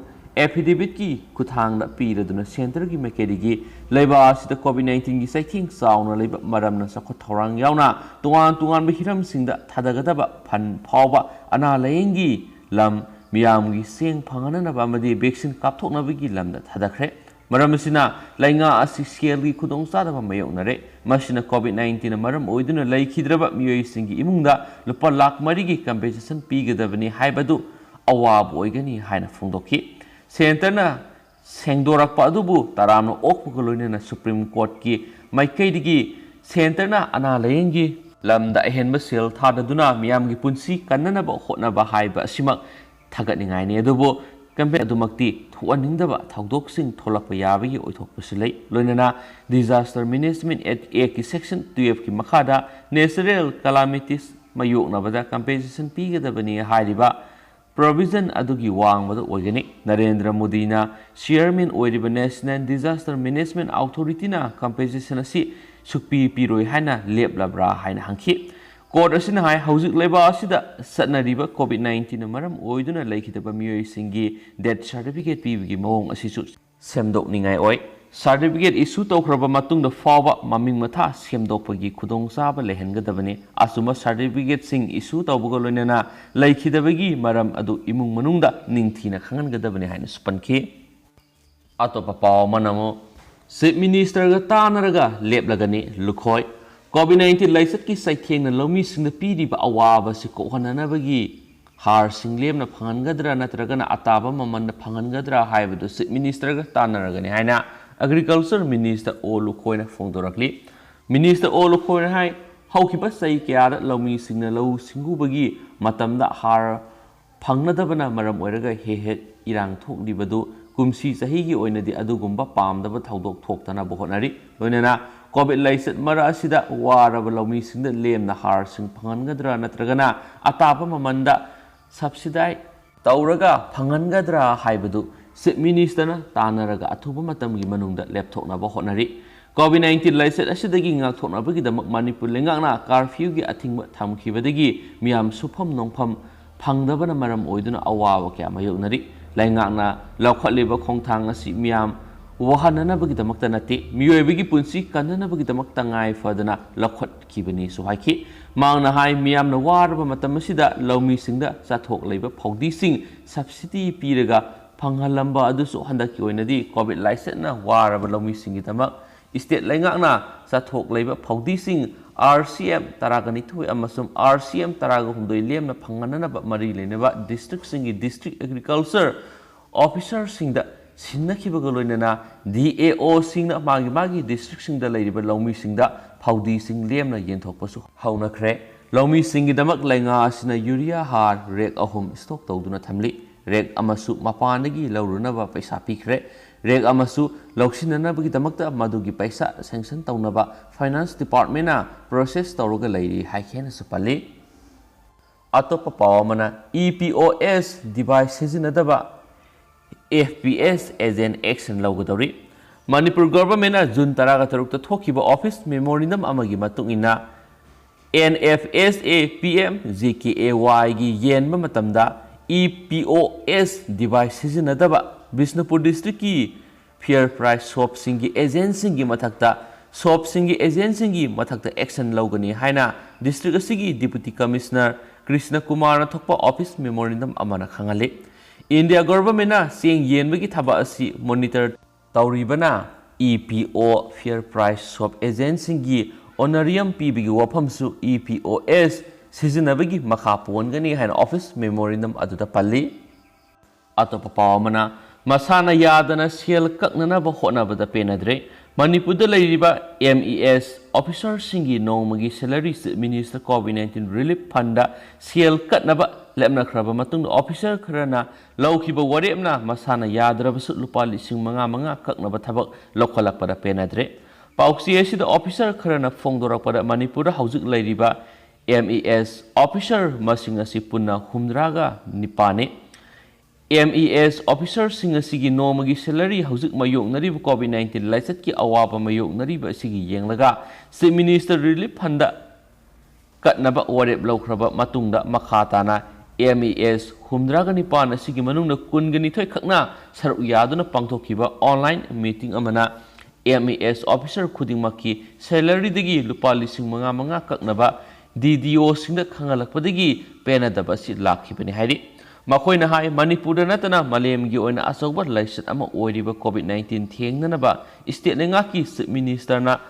ꯑꯦꯐꯤꯗꯦꯕꯤꯠꯀꯤ ꯈꯨꯠꯊꯥꯡꯗ ꯄꯤꯔꯗꯨꯅ ꯁꯦꯟꯇꯔꯒꯤ ꯃꯥꯏꯀꯩꯗꯒꯤ ꯂꯩꯕꯥꯛ ꯑꯁꯤꯗ ꯀꯣꯚꯤꯗ ꯅꯥꯏꯟꯇꯤꯟꯒꯤ ꯆꯩꯊꯦꯡ ꯆꯥꯎꯅ ꯂꯩꯕ ꯃꯔꯝꯅ ꯆꯥꯎꯈꯠ ꯊꯧꯔꯥꯡ ꯌꯥꯎꯅ ꯇꯣꯉꯥꯟ ꯇꯣꯉꯥꯟꯕ ꯍꯤꯔꯝꯁꯤꯡꯗ ꯊꯥꯗꯒꯗꯕ ꯐꯟ ꯐꯥꯎꯕ ꯑꯅꯥ ꯂꯥꯌꯦꯡꯒꯤ ꯂꯝ, ꯃꯤꯌꯥꯝꯒꯤ ꯆꯦꯡ ꯐꯪꯍꯟꯅꯕ ꯑꯃꯗꯤ ꯚꯦꯛꯁꯤꯟ ꯀꯥꯞꯊꯣꯛꯅꯕꯒꯤ ꯂꯝꯗ ꯊꯥꯗꯈ꯭ꯔꯦ꯫ ꯃꯔꯝ ꯑꯁꯤꯅ ꯂꯩꯉꯥꯛ ꯑꯁꯤ ꯁꯦꯜꯒꯤ ꯈꯨꯗꯣꯡꯆꯥꯗꯕ ꯃꯥꯌꯣꯛꯅꯔꯦ꯫ ꯃꯁꯤꯅ ꯀꯣꯚꯤꯗ ꯅꯥꯏꯟꯇꯤꯟꯅ ꯃꯔꯝ ꯑꯣꯏꯗꯨꯅ ꯂꯩꯈꯤꯗ꯭ꯔꯕ ꯃꯤꯑꯣꯏꯁꯤꯡꯒꯤ ꯏꯃꯨꯡꯗ ꯂꯨꯄꯥ ꯂꯥꯈ ꯃꯔꯤꯒꯤ ꯀꯝꯄꯦꯟꯁꯦꯁꯟ ꯄꯤꯒꯗꯕꯅꯤ ꯍꯥꯏꯕꯗꯨ ꯑꯋꯥꯕ ꯑꯣꯏꯒꯅꯤ ꯍꯥꯏꯅ ꯐꯣꯡꯗꯣꯛꯈꯤ꯫ ꯁꯦꯟꯇꯔꯅ ꯁꯦꯡꯗꯣꯔꯛꯄ ꯑꯗꯨꯕꯨ ꯇꯔꯥꯝꯅ ꯑꯣꯛꯄꯒ ꯂꯣꯏꯅꯅ ꯁꯨꯄ꯭ꯔꯤꯝ ꯀꯣꯔꯠꯀꯤ ꯃꯥꯏꯀꯩꯗꯒꯤ ꯁꯦꯟꯇꯔꯅ ꯑꯅꯥ ꯂꯥꯌꯦꯡꯒꯤ ꯂꯝꯗ ꯑꯍꯦꯟꯕ ꯁꯦꯜ ꯊꯥꯗꯗꯨꯅ ꯃꯤꯌꯥꯝꯒꯤ ꯄꯨꯟꯁꯤ ꯀꯟꯅꯅꯕ ꯍꯣꯠꯅꯕ ꯍꯥꯏꯕ ꯑꯁꯤꯃꯛ ꯊꯥꯒꯠꯅꯤꯡꯉꯥꯏꯅꯤ꯫ ꯑꯗꯨꯕꯨ ꯀꯝꯄꯦꯟ ꯑꯗꯨꯃꯛꯇꯤ ꯊꯣꯛꯍꯟꯅꯤꯡꯗꯕ ꯊꯧꯗꯣꯛꯁꯤꯡ ꯊꯣꯛꯂꯛꯄ ꯌꯥꯕꯒꯤ ꯑꯣꯏꯊꯣꯛꯄꯁꯨ ꯂꯩ꯫ ꯂꯣꯏꯅꯅ Disaster Management Act ꯀꯤ ꯁꯦꯛꯁꯟ ꯇꯨꯌꯦꯜꯐꯀꯤ ꯃꯈꯥꯗ natural calamities ꯃꯥꯌꯣꯛꯅꯕꯗ ꯀꯝꯄꯦꯟꯁꯦꯁꯟ ꯄꯤꯒꯗꯕꯅꯤ ꯍꯥꯏꯔꯤꯕ ꯄ꯭ꯔꯣꯚꯤꯖꯟ ꯑꯗꯨꯒꯤ ꯋꯥꯡꯃꯗ ꯑꯣꯏꯒꯅꯤ꯫ ꯅꯔꯦꯟꯗ꯭ꯔ ꯃꯣꯗꯤꯅ ꯆꯤꯌꯔꯃꯦꯟ ꯑꯣꯏꯔꯤꯕ National Disaster Management Authority ꯅ ꯀꯝꯄꯦꯟꯁꯦꯁꯟ ꯑꯁꯤ ꯁꯨꯛꯄꯤ ꯄꯤꯔꯣꯏ ꯍꯥꯏꯅ ꯂꯦꯞꯂꯕ꯭ꯔꯥ ꯍꯥꯏꯅ ꯍꯪꯈꯤ꯫ ꯀꯣꯔꯠ ꯑꯁꯤꯅ ꯍꯥꯏ, ꯍꯧꯖꯤꯛ ꯂꯩꯕꯥꯛ ꯑꯁꯤꯗ ꯆꯠꯅꯔꯤꯕ ꯀꯣꯚꯤꯗ ꯅꯥꯏꯟꯇꯤꯟꯅ ꯃꯔꯝ ꯑꯣꯏꯗꯨꯅ ꯂꯩꯈꯤꯗꯕ ꯃꯤꯑꯣꯏꯁꯤꯡꯒꯤ ꯗꯦꯊ ꯁꯥꯔꯇꯤꯐꯤꯀꯦꯠ ꯄꯤꯕꯒꯤ ꯃꯑꯣꯡ ꯑꯁꯤꯁꯨ ꯁꯦꯝꯗꯣꯛꯅꯤꯡꯉꯥꯏ ꯑꯣꯏ꯫ ꯁꯥꯔꯇꯤꯐꯤꯀꯦꯠ ꯏꯁꯨ ꯇꯧꯈ꯭ꯔꯕ ꯃꯇꯨꯡꯗ ꯐꯥꯎꯕ ꯃꯃꯤꯡ ꯃꯊꯥ ꯁꯦꯝꯗꯣꯛꯄꯒꯤ ꯈꯨꯗꯣꯡꯆꯥꯕ ꯂꯩꯍꯟꯒꯗꯕꯅꯤ꯫ ꯑꯆꯨꯝꯕ ꯁꯥꯔꯇꯤꯐꯤꯀꯦꯠꯁꯤꯡ ꯏꯁꯨ ꯇꯧꯕꯒ ꯂꯣꯏꯅꯅ ꯂꯩꯈꯤꯗꯕꯒꯤ ꯃꯔꯝ ꯑꯗꯨ ꯏꯃꯨꯡ ꯃꯅꯨꯡꯗ ꯅꯤꯡꯊꯤꯅ ꯈꯪꯍꯟꯒꯗꯕꯅꯤ ꯍꯥꯏꯅꯁꯨ ꯄꯟꯈꯤ꯫ ꯑꯇꯣꯞꯄ ꯄꯥꯎ ꯑꯃꯅ ꯑꯃꯨꯛ, ꯆꯤꯐ ꯃꯤꯅꯤꯁꯇꯔꯒ ꯇꯥꯟꯅꯔꯒ ꯂꯦꯞꯂꯒꯅꯤ ꯂꯨꯈꯣꯏ꯫ ꯀꯣꯚꯤꯗ ꯅꯥꯏꯟꯇꯤꯟ ꯂꯥꯏꯆꯠꯀꯤ ꯆꯩꯊꯦꯡꯅ ꯂꯧꯃꯤꯁꯤꯡꯗ ꯄꯤꯔꯤꯕ ꯑꯋꯥꯕ ꯑꯁꯤ ꯀꯣꯛꯍꯟꯅꯅꯕꯒꯤ ꯍꯥꯔꯁꯤꯡ ꯂꯦꯝꯅ ꯐꯪꯍꯟꯒꯗ꯭ꯔꯥ ꯅꯠꯇ꯭ꯔꯒꯅ ꯑꯇꯥꯕ ꯃꯃꯜꯗ ꯐꯪꯍꯟꯒꯗ꯭ꯔꯥ ꯍꯥꯏꯕꯗꯨ ꯆꯤꯐ ꯃꯤꯅꯤꯁꯇꯔꯒ ꯇꯥꯟꯅꯔꯒꯅꯤ ꯍꯥꯏꯅ ꯑꯦꯒ꯭ꯔꯤꯀꯜꯆꯔ ꯃꯤꯅꯤꯁꯇꯔ ꯑꯣ ꯂꯨꯈꯣꯏꯅ ꯐꯣꯡꯗꯣꯔꯛꯂꯤ꯫ ꯃꯤꯅꯤꯁꯇꯔ ꯑꯣ ꯂꯨꯈꯣꯏꯅ ꯍꯥꯏ, ꯍꯧꯈꯤꯕ ꯆꯍꯤ ꯀꯌꯥꯗ ꯂꯧꯃꯤꯁꯤꯡꯅ ꯂꯧꯎ ꯁꯤꯡꯎꯕꯒꯤ ꯃꯇꯝꯗ ꯍꯥꯔ ꯐꯪꯅꯗꯕꯅ ꯃꯔꯝ ꯑꯣꯏꯔꯒ ꯍꯦꯛ ꯍꯦꯛ ꯏꯔꯥꯡ ꯊꯣꯛꯂꯤꯕꯗꯨ ꯀꯨꯝꯁꯤ ꯆꯍꯤꯒꯤ ꯑꯣꯏꯅꯗꯤ ꯑꯗꯨꯒꯨꯝꯕ ꯄꯥꯝꯗꯕ ꯊꯧꯗꯣꯛ ꯊꯣꯛꯇꯅꯕ ꯍꯣꯠꯅꯔꯤ꯫ ꯂꯣꯏꯅꯅ ꯀꯣꯚꯤꯗ ꯂꯥꯏꯆꯠ ꯃꯔꯛ ꯑꯁꯤꯗ ꯋꯥꯔꯕ ꯂꯧꯃꯤꯁꯤꯡꯗ ꯂꯦꯝꯅ ꯍꯥꯔꯁꯤꯡ ꯐꯪꯍꯟꯒꯗ꯭ꯔꯥ ꯅꯠꯇ꯭ꯔꯒꯅ ꯑꯇꯥꯕ ꯃꯃꯜꯗ subsidize ꯇꯧꯔꯒ ꯐꯪꯍꯟꯒꯗ꯭ꯔꯥ ꯍꯥꯏꯕꯗꯨ ꯆꯤꯐ ꯃꯤꯅꯤꯁꯇꯔꯅ ꯇꯥꯟꯅꯔꯒ ꯑꯊꯨꯕ ꯃꯇꯝꯒꯤ ꯃꯅꯨꯡꯗ ꯂꯦꯞꯊꯣꯛꯅꯕ ꯍꯣꯠꯅꯔꯤ꯫ ꯀꯣꯚꯤꯗ ꯅꯥꯏꯟꯇꯤꯟ ꯂꯥꯏꯆꯠ ꯑꯁꯤꯗꯒꯤ ꯉꯥꯛꯊꯣꯛꯅꯕꯒꯤꯗꯃꯛ ꯃꯅꯤꯄꯨꯔ ꯂꯩꯉꯥꯛꯅ ꯀꯥꯔꯐ꯭ꯌꯨꯒꯤ ꯑꯊꯤꯡꯕ ꯊꯝꯈꯤꯕꯗꯒꯤ ꯃꯤꯌꯥꯝ ꯁꯨꯐꯝ ꯅꯣꯝꯐꯝ ꯐꯪꯗꯕꯅ ꯃꯔꯝ ꯑꯣꯏꯗꯨꯅ ꯑꯋꯥꯕ ꯀꯌꯥ ꯃꯥꯌꯣꯛꯅꯔꯤ꯫ ꯂꯩꯉꯥꯛꯅ ꯂꯧꯈꯠꯂꯤꯕ ꯈꯣꯡꯊꯥꯡ ꯑꯁꯤ ꯃꯤꯌꯥꯝ ꯋꯥꯍꯟꯅꯅꯕꯒꯤꯗꯃꯛꯇ ꯅꯠꯇꯦ, ꯃꯤꯑꯣꯏꯕꯒꯤ ꯄꯨꯟꯁꯤ ꯀꯟꯅꯅꯕꯒꯤꯗꯃꯛ ꯇꯉꯥꯏ ꯐꯗꯅ ꯂꯧꯈꯠꯈꯤꯕꯅꯤꯁꯨ ꯍꯥꯏꯈꯤ꯫ ꯃꯍꯥꯛꯅ ꯍꯥꯏ, ꯃꯤꯌꯥꯝꯅ ꯋꯥꯔꯕ ꯃꯇꯝ ꯑꯁꯤꯗ ꯂꯧꯃꯤꯁꯤꯡꯗ ꯆꯥꯊꯣꯛ ꯂꯩꯕ ꯐꯧꯗꯤꯁꯤꯡ subsidy ꯄꯤꯔꯒ ꯐꯪꯍꯜꯂꯝꯕ ꯑꯗꯨꯁꯨ ꯍꯟꯗꯛꯀꯤ ꯑꯣꯏꯅꯗꯤ ꯀꯣꯚꯤꯗ ꯂꯥꯏꯆꯠꯅ ꯋꯥꯔꯕ ꯂꯧꯃꯤꯁꯤꯡꯒꯤꯗꯃꯛ ꯁ꯭ꯇꯦꯠ ꯂꯩꯉꯥꯛꯅ ꯆꯥꯊꯣꯛ ꯂꯩꯕ ꯐꯧꯗꯤꯁꯤꯡ RCM ꯇꯔꯥꯒ ꯅꯤꯊꯣꯏ ꯑꯃꯁꯨꯡ RCM ꯇꯔꯥꯒ ꯍꯨꯝꯗꯣꯏ ꯂꯦꯝꯅ ꯐꯪꯍꯟꯅꯅꯕ ꯃꯔꯤ ꯂꯩꯅꯕ ꯗꯤꯁꯇ꯭ꯔꯤꯛꯁꯤꯡꯒꯤ ꯗꯤꯁꯇ꯭ꯔꯤꯛ ꯑꯦꯒ꯭ꯔꯤꯀꯜꯆꯔ ꯑꯣꯐꯤꯁꯔꯁꯤꯡꯗ ꯁꯤꯟꯅꯈꯤꯕꯒ ꯂꯣꯏꯅꯅ DAOꯁꯤꯡꯅ ꯃꯥꯒꯤ ꯃꯥꯒꯤ ꯗꯤꯁꯇ꯭ꯔꯤꯛꯁꯤꯡꯗ ꯂꯩꯔꯤꯕ ꯂꯧꯃꯤꯁꯤꯡꯗ ꯐꯧꯗꯤꯁꯤꯡ ꯂꯦꯝꯅ ꯌꯦꯟꯊꯣꯛꯄꯁꯨ ꯍꯧꯅꯈ꯭ꯔꯦ꯫ ꯂꯧꯃꯤꯁꯤꯡꯒꯤꯗꯃꯛ ꯂꯩꯉꯥꯛ ꯑꯁꯤꯅ ꯌꯨꯔꯤꯌꯥ ꯍꯥꯔ ꯔꯦꯛ ꯑꯍꯨꯝ ꯁ꯭ꯇꯣꯛ ꯇꯧꯗꯨꯅ ꯊꯝꯂꯤ꯫ ꯔꯦꯛ ꯑꯃꯁꯨ ꯃꯄꯥꯟꯗꯒꯤ ꯂꯧꯔꯨꯅꯕ ꯄꯩꯁꯥ ꯄꯤꯈ꯭ꯔꯦ꯫ ꯔꯦꯛ ꯑꯃꯁꯨ ꯂꯧꯁꯤꯟꯅꯅꯕꯒꯤꯗꯃꯛꯇ ꯃꯗꯨꯒꯤ ꯄꯩꯁꯥ ꯁꯦꯡꯁꯟ ꯇꯧꯅꯕ ꯐꯥꯏꯅꯥꯟꯁ ꯗꯤꯄꯥꯔꯠꯃꯦꯟꯅ ꯄ꯭ꯔꯣꯁꯦꯁ ꯇꯧꯔꯒ ꯂꯩꯔꯤ ꯍꯥꯏꯈꯤ ꯍꯥꯏꯅꯁꯨ ꯄꯜꯂꯤ꯫ ꯑꯇꯣꯞꯄ ꯄꯥꯎ ꯑꯃꯅ, EPOS device ꯁꯤꯖꯤꯟꯅꯗꯕ FPS agent action ꯂꯧꯒꯗꯧꯔꯤ꯫ ꯃꯅꯤꯄꯨꯔ ꯒꯣꯚꯔꯟꯃꯦꯟꯠꯅ ꯖꯨꯟ ꯇꯔꯥꯒ ꯇꯔꯨꯛꯇ ꯊꯣꯛꯈꯤꯕ ꯑꯣꯐꯤꯁ ꯃꯦꯃꯣꯔꯦꯟꯗꯝ ꯑꯃꯒꯤ ꯃꯇꯨꯡ ꯏꯟꯅ, NFSA PMJKAY ꯒꯤ ꯌꯦꯟꯕ ꯃꯇꯝꯗ EPOS device ꯁꯤꯖꯤꯟꯅꯗꯕ ꯕꯤꯁꯅꯨꯄꯨꯔ ꯗꯤꯁꯇ꯭ꯔꯤꯛꯀꯤ ꯐꯤꯌꯔ ꯄ꯭ꯔꯥꯏꯁ ꯁꯣꯞꯁꯤꯡꯒꯤ ꯑꯦꯖꯦꯟꯠꯁꯤꯡꯒꯤ ꯃꯊꯛꯇ, ꯁꯣꯞꯁꯤꯡꯒꯤ ꯑꯦꯖꯦꯟꯠꯁꯤꯡꯒꯤ ꯃꯊꯛꯇ action ꯂꯧꯒꯅꯤ ꯍꯥꯏꯅ ꯗꯤꯁꯇ꯭ꯔꯤꯛ ꯑꯁꯤꯒꯤ ꯗꯤꯄꯨꯇꯤ ꯀꯃꯤꯁꯅꯔ ꯀ꯭ꯔꯤꯁꯅ ꯀꯨꯃꯥꯔꯅ ꯊꯣꯛꯄ ꯑꯣꯐꯤꯁ ꯃꯦꯃꯣꯔꯦꯟꯗꯝ ꯑꯃꯅ ꯈꯪꯍꯜꯂꯤ꯫ ꯏꯟꯗꯤꯌꯥ ꯒꯣꯚꯔꯟꯃꯦꯟꯠꯅ ꯆꯦꯡ ꯌꯦꯟꯕꯒꯤ ꯊꯕꯛ ꯑꯁꯤ ꯃꯣꯅꯤꯇꯔ ꯇꯧꯔꯤꯕꯅ, EPO ꯐꯤꯌꯔ ꯄ꯭ꯔꯥꯏꯁ ꯁꯣꯞ ꯑꯦꯖꯦꯟꯠꯁꯤꯡꯒꯤ ꯑꯣꯅꯔꯤꯌꯝ ꯄꯤꯕꯒꯤ ꯋꯥꯐꯝꯁꯨ EPOS ꯁꯤꯖꯤꯟꯅꯕꯒꯤ ꯃꯈꯥ ꯄꯣꯟꯒꯅꯤ ꯍꯥꯏꯅ ꯑꯣꯐꯤꯁ ꯃꯦꯃꯣꯔꯦꯟꯗꯝ ꯑꯗꯨꯗ ꯄꯜꯂꯤ꯫ ꯑꯇꯣꯞꯄ ꯄꯥꯎ ꯑꯃꯅ, ꯃꯁꯥꯅ ꯌꯥꯗꯅ ꯁꯦꯜ ꯀꯛꯅꯅꯕ ꯍꯣꯠꯅꯕꯗ ꯄꯦꯟꯅꯗ꯭ꯔꯦ꯫ ꯃꯅꯤꯄꯨꯔꯗ ꯂꯩꯔꯤꯕ M E S officerꯁꯤꯡꯒꯤ ꯅꯣꯡꯃꯒꯤ salary Chief Minister COVID nineteen relief fundꯗ ꯁꯦꯜ ꯀꯠꯅꯕ ꯂꯦꯞꯅꯈ꯭ꯔꯕ ꯃꯇꯨꯡꯗ, officer ꯈꯔꯅ ꯂꯧꯈꯤꯕ ꯋꯥꯔꯦꯞꯅ ꯃꯁꯥꯅ ꯌꯥꯗ꯭ꯔꯕꯁꯨ ꯂꯨꯄꯥ ꯂꯤꯁꯤꯡ ꯃꯉꯥ ꯃꯉꯥ ꯀꯛꯅꯕ ꯊꯕꯛ ꯂꯧꯈꯠꯂꯛꯄꯗ ꯄꯦꯟꯅꯗ꯭ꯔꯦ꯫ ꯄꯥꯎꯆꯦ ꯑꯁꯤꯗ officer ꯈꯔꯅ ꯐꯣꯡꯗꯣꯔꯛꯄꯗ, ꯃꯅꯤꯄꯨꯔꯗ ꯍꯧꯖꯤꯛ ꯂꯩꯔꯤꯕ M E S officer ꯃꯁꯤꯡ ꯑꯁꯤ ꯄꯨꯟꯅ ꯍꯨꯝꯗ꯭ꯔꯥꯒ ꯅꯤꯄꯥꯟꯅꯤ꯫ M E S officerꯁꯤꯡ ꯑꯁꯤꯒꯤ ꯅꯣꯡꯃꯒꯤ salary ꯍꯧꯖꯤꯛ ꯃꯥꯌꯣꯛꯅꯔꯤꯕ COVID nineteen ꯂꯥꯏꯆꯠꯀꯤ ꯑꯋꯥꯕ ꯃꯥꯌꯣꯛꯅꯔꯤꯕ ꯑꯁꯤꯒꯤ ꯌꯦꯡꯂꯒ, Chief Minister relief fundꯗ ꯀꯠꯅꯕ ꯋꯥꯔꯦꯞ ꯂꯧꯈ꯭ꯔꯕ ꯃꯇꯨꯡꯗ, ꯃꯈꯥ ꯇꯥꯅ M E S ꯍꯨꯝꯗ꯭ꯔꯥꯒ ꯅꯤꯄꯥꯟ ꯑꯁꯤꯒꯤ ꯃꯅꯨꯡꯗ ꯀꯨꯟꯒ ꯅꯤꯊꯣꯏ ꯈꯛꯅ ꯁꯔꯨꯛ ꯌꯥꯗꯨꯅ ꯄꯥꯡꯊꯣꯛꯈꯤꯕ online meeting ꯑꯃꯅ M E S officer ꯈꯨꯗꯤꯡꯃꯛꯀꯤ salaryꯗꯒꯤ ꯂꯨꯄꯥ ꯂꯤꯁꯤꯡ ꯃꯉꯥ ꯃꯉꯥ ꯀꯛꯅꯕ D D Oꯁꯤꯡꯗ ꯈꯪꯍꯜꯂꯛꯄꯗꯒꯤ ꯄꯦꯟꯅꯗꯕ ꯑꯁꯤ ꯂꯥꯛꯈꯤꯕꯅꯤ ꯍꯥꯏꯔꯤ꯫ ꯃꯈꯣꯏꯅ ꯍꯥꯏ, ꯃꯅꯤꯄꯨꯔꯗ ꯅꯠꯇꯅ ꯃꯥꯂꯦꯝꯒꯤ ꯑꯣꯏꯅ ꯑꯆꯧꯕ ꯂꯥꯏꯆꯠ ꯑꯃ ꯑꯣꯏꯔꯤꯕ COVID nineteen ꯊꯦꯡꯅꯅꯕ state ꯂꯩꯉꯥꯛꯀꯤ Chief Ministerꯅ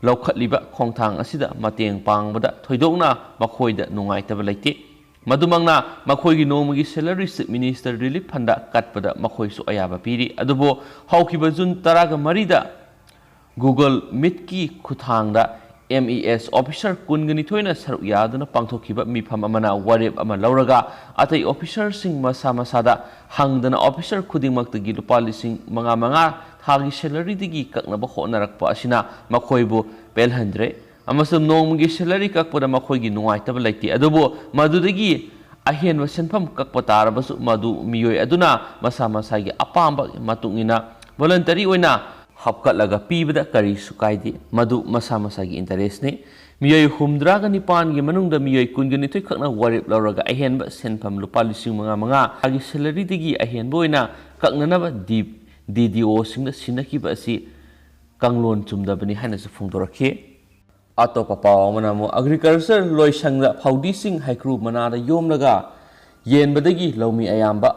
ꯂꯧꯈꯠꯂꯤꯕ ꯈꯣꯡꯊꯥꯡ ꯑꯁꯤꯗ ꯃꯇꯦꯡ ꯄꯥꯡꯕꯗ ꯊꯣꯏꯗꯣꯛꯅ ꯃꯈꯣꯏꯗ ꯅꯨꯡꯉꯥꯏꯇꯕ ꯂꯩꯇꯦ꯫ ꯃꯗꯨꯃꯛꯅ ꯃꯈꯣꯏꯒꯤ ꯅꯣꯡꯃꯒꯤ salary Chief Minister relief fundꯗ ꯀꯠꯄꯗ ꯃꯈꯣꯏꯁꯨ ꯑꯌꯥꯕ ꯄꯤꯔꯤ꯫ ꯑꯗꯨꯕꯨ ꯍꯧꯈꯤꯕ June ꯇꯔꯥꯒ ꯃꯔꯤꯗ Google Meetꯀꯤ ꯈꯨꯠꯊꯥꯡꯗ M E S officer ꯀꯨꯟꯒ ꯅꯤꯊꯣꯏꯅ ꯁꯔꯨꯛ ꯌꯥꯗꯨꯅ ꯄꯥꯡꯊꯣꯛꯈꯤꯕ ꯃꯤꯐꯝ ꯑꯃꯅ ꯋꯥꯔꯦꯞ ꯑꯃ ꯂꯧꯔꯒ, ꯑꯇꯩ officerꯁꯤꯡ ꯃꯁꯥ ꯃꯁꯥꯗ ꯍꯪꯗꯅ officer ꯈꯨꯗꯤꯡꯃꯛꯇꯒꯤ ꯂꯨꯄꯥ ꯂꯤꯁꯤꯡ ꯃꯉꯥ ꯃꯉꯥ ꯊꯥꯒꯤ salaryꯗꯒꯤ ꯀꯛꯅꯕ ꯍꯣꯠꯅꯔꯛꯄ ꯑꯁꯤꯅ ꯃꯈꯣꯏꯕꯨ ꯄꯦꯜꯍꯟꯗ꯭ꯔꯦ ꯑꯃꯁꯨꯡ ꯅꯣꯡꯃꯒꯤ salary ꯀꯛꯄꯗ ꯃꯈꯣꯏꯒꯤ ꯅꯨꯡꯉꯥꯏꯇꯕ ꯂꯩꯇꯦ꯫ ꯑꯗꯨꯕꯨ ꯃꯗꯨꯗꯒꯤ ꯑꯍꯦꯟꯕ ꯁꯦꯟꯐꯝ ꯀꯛꯄ ꯇꯥꯔꯕꯁꯨ, ꯃꯗꯨ ꯃꯤꯑꯣꯏ ꯑꯗꯨꯅ ꯃꯁꯥ ꯃꯁꯥꯒꯤ ꯑꯄꯥꯝꯕ ꯃꯇꯨꯡ ꯏꯟꯅ voluntary ꯑꯣꯏꯅ ꯍꯥꯞꯀꯠꯂꯒ ꯄꯤꯕꯗ ꯀꯔꯤꯁꯨ ꯀꯥꯏꯗꯦ꯫ ꯃꯗꯨ ꯃꯁꯥ ꯃꯁꯥꯒꯤ interestꯅꯤ꯫ ꯃꯤꯑꯣꯏ ꯍꯨꯝꯗ꯭ꯔꯥꯒ ꯅꯤꯄꯥꯟꯒꯤ ꯃꯅꯨꯡꯗ ꯃꯤꯑꯣꯏ ꯀꯨꯟꯒ ꯅꯤꯊꯣꯏ ꯈꯛꯅ ꯋꯥꯔꯦꯞ ꯂꯧꯔꯒ ꯑꯍꯦꯟꯕ ꯁꯦꯟꯐꯝ ꯂꯨꯄꯥ ꯂꯤꯁꯤꯡ ꯃꯉꯥ ꯃꯉꯥ ꯊꯥꯒꯤ salaryꯗꯒꯤ ꯑꯍꯦꯟꯕ ꯑꯣꯏꯅ ꯀꯛꯅꯅꯕ D-, D D Oꯁꯤꯡꯗ ꯁꯤꯟꯅꯈꯤꯕ ꯑꯁꯤ ꯀꯥꯡꯂꯣꯟ ꯆꯨꯝꯗꯕꯅꯤ ꯍꯥꯏꯅꯁꯨ ꯐꯣꯡꯗꯣꯔꯛꯈꯤ꯫ ꯑꯇꯣꯞꯄ ꯄꯥꯎ ꯑꯃꯅ ꯑꯃꯨꯛ agriculture ꯂꯣꯏꯁꯪꯗ ꯐꯥꯎꯗꯤꯁꯤꯡ ꯍꯩꯀ꯭ꯔꯨ ꯃꯅꯥꯗ ꯌꯣꯝꯂꯒ ꯌꯦꯟꯕꯗꯒꯤ ꯂꯧꯃꯤ ꯑꯌꯥꯝꯕ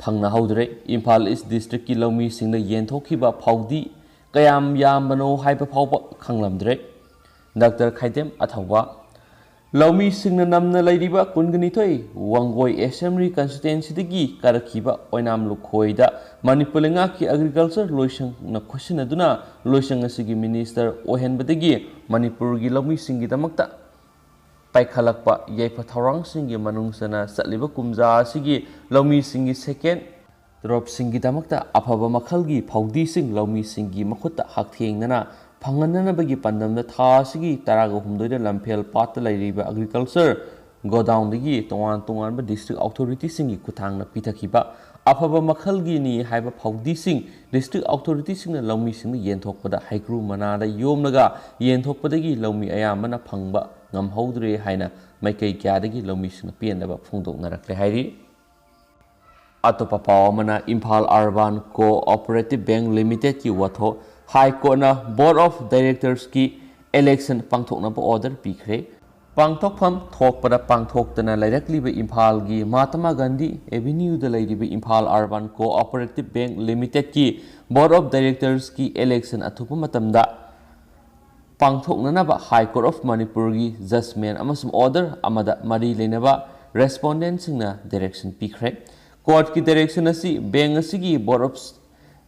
ꯐꯪꯅꯍꯧꯗ꯭ꯔꯦ꯫ ꯏꯝꯐꯥꯜ East districtꯀꯤ ꯂꯧꯃꯤꯁꯤꯡꯅ ꯌꯦꯟꯊꯣꯛꯈꯤꯕ ꯐꯥꯎꯗꯤ ꯀꯌꯥꯝ ꯌꯥꯝꯕꯅꯣ ꯍꯥꯏꯕ ꯐꯥꯎꯕ ꯈꯪꯂꯝꯗ꯭ꯔꯦ꯫ Doctor ꯈꯥꯏꯗꯦꯝ ꯑꯊꯧꯕ꯫ ꯂꯧꯃꯤꯁꯤꯡꯅ ꯅꯝꯅ ꯂꯩꯔꯤꯕ ꯀꯨꯟꯒ ꯅꯤꯊꯣꯏ ꯋꯥꯡꯒꯣꯏ ꯑꯦꯁꯦꯝꯕ꯭ꯂꯤ ꯀꯟꯁꯇꯤꯇ꯭ꯋꯦꯟꯁꯤꯗꯒꯤ ꯀꯥꯔꯛꯈꯤꯕ ꯑꯣꯏꯅꯥꯝ ꯂꯨꯈꯣꯏꯗ ꯃꯅꯤꯄꯨꯔ ꯂꯩꯉꯥꯛꯀꯤ ꯑꯦꯒ꯭ꯔꯤꯀꯜꯆꯔ ꯂꯣꯏꯁꯪꯅ ꯈꯨꯠꯁꯤꯟꯅꯗꯨꯅ ꯂꯣꯏꯁꯪ ꯑꯁꯤꯒꯤ ꯃꯤꯅꯤꯁꯇꯔ ꯑꯣꯏꯍꯟꯕꯗꯒꯤ ꯃꯅꯤꯄꯨꯔꯒꯤ ꯂꯧꯃꯤꯁꯤꯡꯒꯤꯗꯃꯛꯇ ꯄꯥꯏꯈꯠꯂꯛꯄ ꯌꯥꯏꯐ ꯊꯧꯔꯥꯡꯁꯤꯡꯒꯤ ꯃꯅꯨꯡ ꯆꯟꯅ ꯆꯠꯂꯤꯕ ꯀꯨꯝꯖꯥ ꯑꯁꯤꯒꯤ ꯂꯧꯃꯤꯁꯤꯡꯒꯤ ꯁꯦꯀꯦꯟ ꯇꯔꯣꯞꯁꯤꯡꯒꯤꯗꯃꯛꯇ ꯑꯐꯕ ꯃꯈꯜꯒꯤ ꯐꯧꯗꯤꯁꯤꯡ ꯂꯧꯃꯤꯁꯤꯡꯒꯤ ꯃꯈꯨꯠꯇ ꯍꯛꯊꯦꯡꯅꯅ ꯐꯪꯍꯟꯅꯅꯕꯒꯤ ꯄꯥꯟꯗꯝꯗ ꯊꯥ ꯑꯁꯤꯒꯤ ꯇꯔꯥꯒ ꯍꯨꯝꯗꯣꯏꯗ ꯂꯝꯐꯦꯜ ꯄꯥꯠꯇ ꯂꯩꯔꯤꯕ ꯑꯦꯒ꯭ꯔꯤꯀꯜꯆꯔ ꯒꯣꯗꯥꯎꯟꯗꯒꯤ ꯇꯣꯉꯥꯟ ꯇꯣꯉꯥꯟꯕ ꯗꯤꯁꯇ꯭ꯔꯤꯛ ꯑꯣꯊꯣꯔꯤꯇꯤꯁꯤꯡꯒꯤ ꯈꯨꯠꯊꯥꯡꯗ ꯄꯤꯊꯈꯤꯕ ꯑꯐꯕ ꯃꯈꯜꯒꯤꯅꯤ ꯍꯥꯏꯕ ꯐꯧꯗꯤꯁꯤꯡ ꯗꯤꯁꯇ꯭ꯔꯤꯛ ꯑꯣꯊꯣꯔꯤꯇꯤꯁꯤꯡꯅ ꯂꯧꯃꯤꯁꯤꯡꯗ ꯌꯦꯟꯊꯣꯛꯄꯗ ꯍꯩꯀ꯭ꯔꯨ ꯃꯅꯥꯗ ꯌꯣꯝꯂꯒ ꯌꯦꯟꯊꯣꯛꯄꯗꯒꯤ ꯂꯧꯃꯤ ꯑꯌꯥꯝꯕꯅ ꯐꯪꯕ ꯉꯝꯍꯧꯗ꯭ꯔꯦ ꯍꯥꯏꯅ ꯃꯥꯏꯀꯩ ꯀꯌꯥꯗꯒꯤ ꯂꯧꯃꯤꯁꯤꯡꯅ ꯄꯦꯟꯗꯕ ꯐꯣꯡꯗꯣꯛꯅꯔꯛꯂꯦ ꯍꯥꯏꯔꯤ꯫ ꯑꯇꯣꯞꯄ ꯄꯥꯎ ꯑꯃꯅ ꯏꯝꯐꯥꯜ ꯑꯔꯕꯥꯟ ꯀꯣꯑꯣꯄꯔꯦꯇꯤꯚ ꯕꯦꯡꯛ ꯂꯤꯃꯤꯇꯦꯗꯀꯤ ꯋꯥꯊꯣꯛ ꯍꯥꯏ ꯀꯣꯔꯠꯅ ꯕꯣꯔꯗ ꯑꯣꯐ ꯗꯥꯏꯔꯦꯛꯇꯔꯁꯀꯤ ꯏꯂꯦꯛꯁꯟ ꯄꯥꯡꯊꯣꯛꯅꯕ ꯑꯣꯔꯗꯔ ꯄꯤꯈ꯭ꯔꯦ꯫ ꯄꯥꯡꯊꯣꯛꯐꯝ ꯊꯣꯛꯄꯗ ꯄꯥꯡꯊꯣꯛꯇꯅ ꯂꯩꯔꯛꯂꯤꯕ ꯏꯝꯐꯥꯜꯒꯤ ꯃꯍꯥꯇꯃꯥ ꯒꯥꯟꯙꯤ ꯑꯦꯚꯦꯅ꯭ꯌꯨꯗ ꯂꯩꯔꯤꯕ ꯏꯝꯐꯥꯜ ꯑꯔꯕꯥꯟ ꯀꯣꯑꯣꯄꯔꯦꯇꯤꯚ ꯕꯦꯡꯛ ꯂꯤꯃꯤꯇꯦꯗꯀꯤ ꯕꯣꯔꯗ ꯑꯣꯐ ꯗꯥꯏꯔꯦꯛꯇꯔꯁꯀꯤ ꯏꯂꯦꯛꯁꯟ ꯑꯊꯨꯕ ꯃꯇꯝꯗ ꯄꯥꯡꯊꯣꯛꯅꯅꯕ ꯍꯥꯏ ꯀꯣꯔꯠ ꯑꯣꯐ ꯃꯅꯤꯄꯨꯔꯒꯤ ꯖꯖꯃꯦꯟ ꯑꯃꯁꯨꯡ ꯑꯣꯔꯗꯔ ꯑꯃꯗ ꯃꯔꯤ ꯂꯩꯅꯕ ꯔꯦꯁꯄꯣꯟꯗꯦꯟꯁꯤꯡꯅ ꯗꯥꯏꯔꯦꯛꯁꯟ ꯄꯤꯈ꯭ꯔꯦ꯫ ꯀꯣꯔꯠꯀꯤ ꯗꯥꯏꯔꯦꯛꯁꯟ ꯑꯁꯤ ꯕꯦꯡꯛ ꯑꯁꯤꯒꯤ ꯕꯣꯔꯗ ꯑꯣꯐ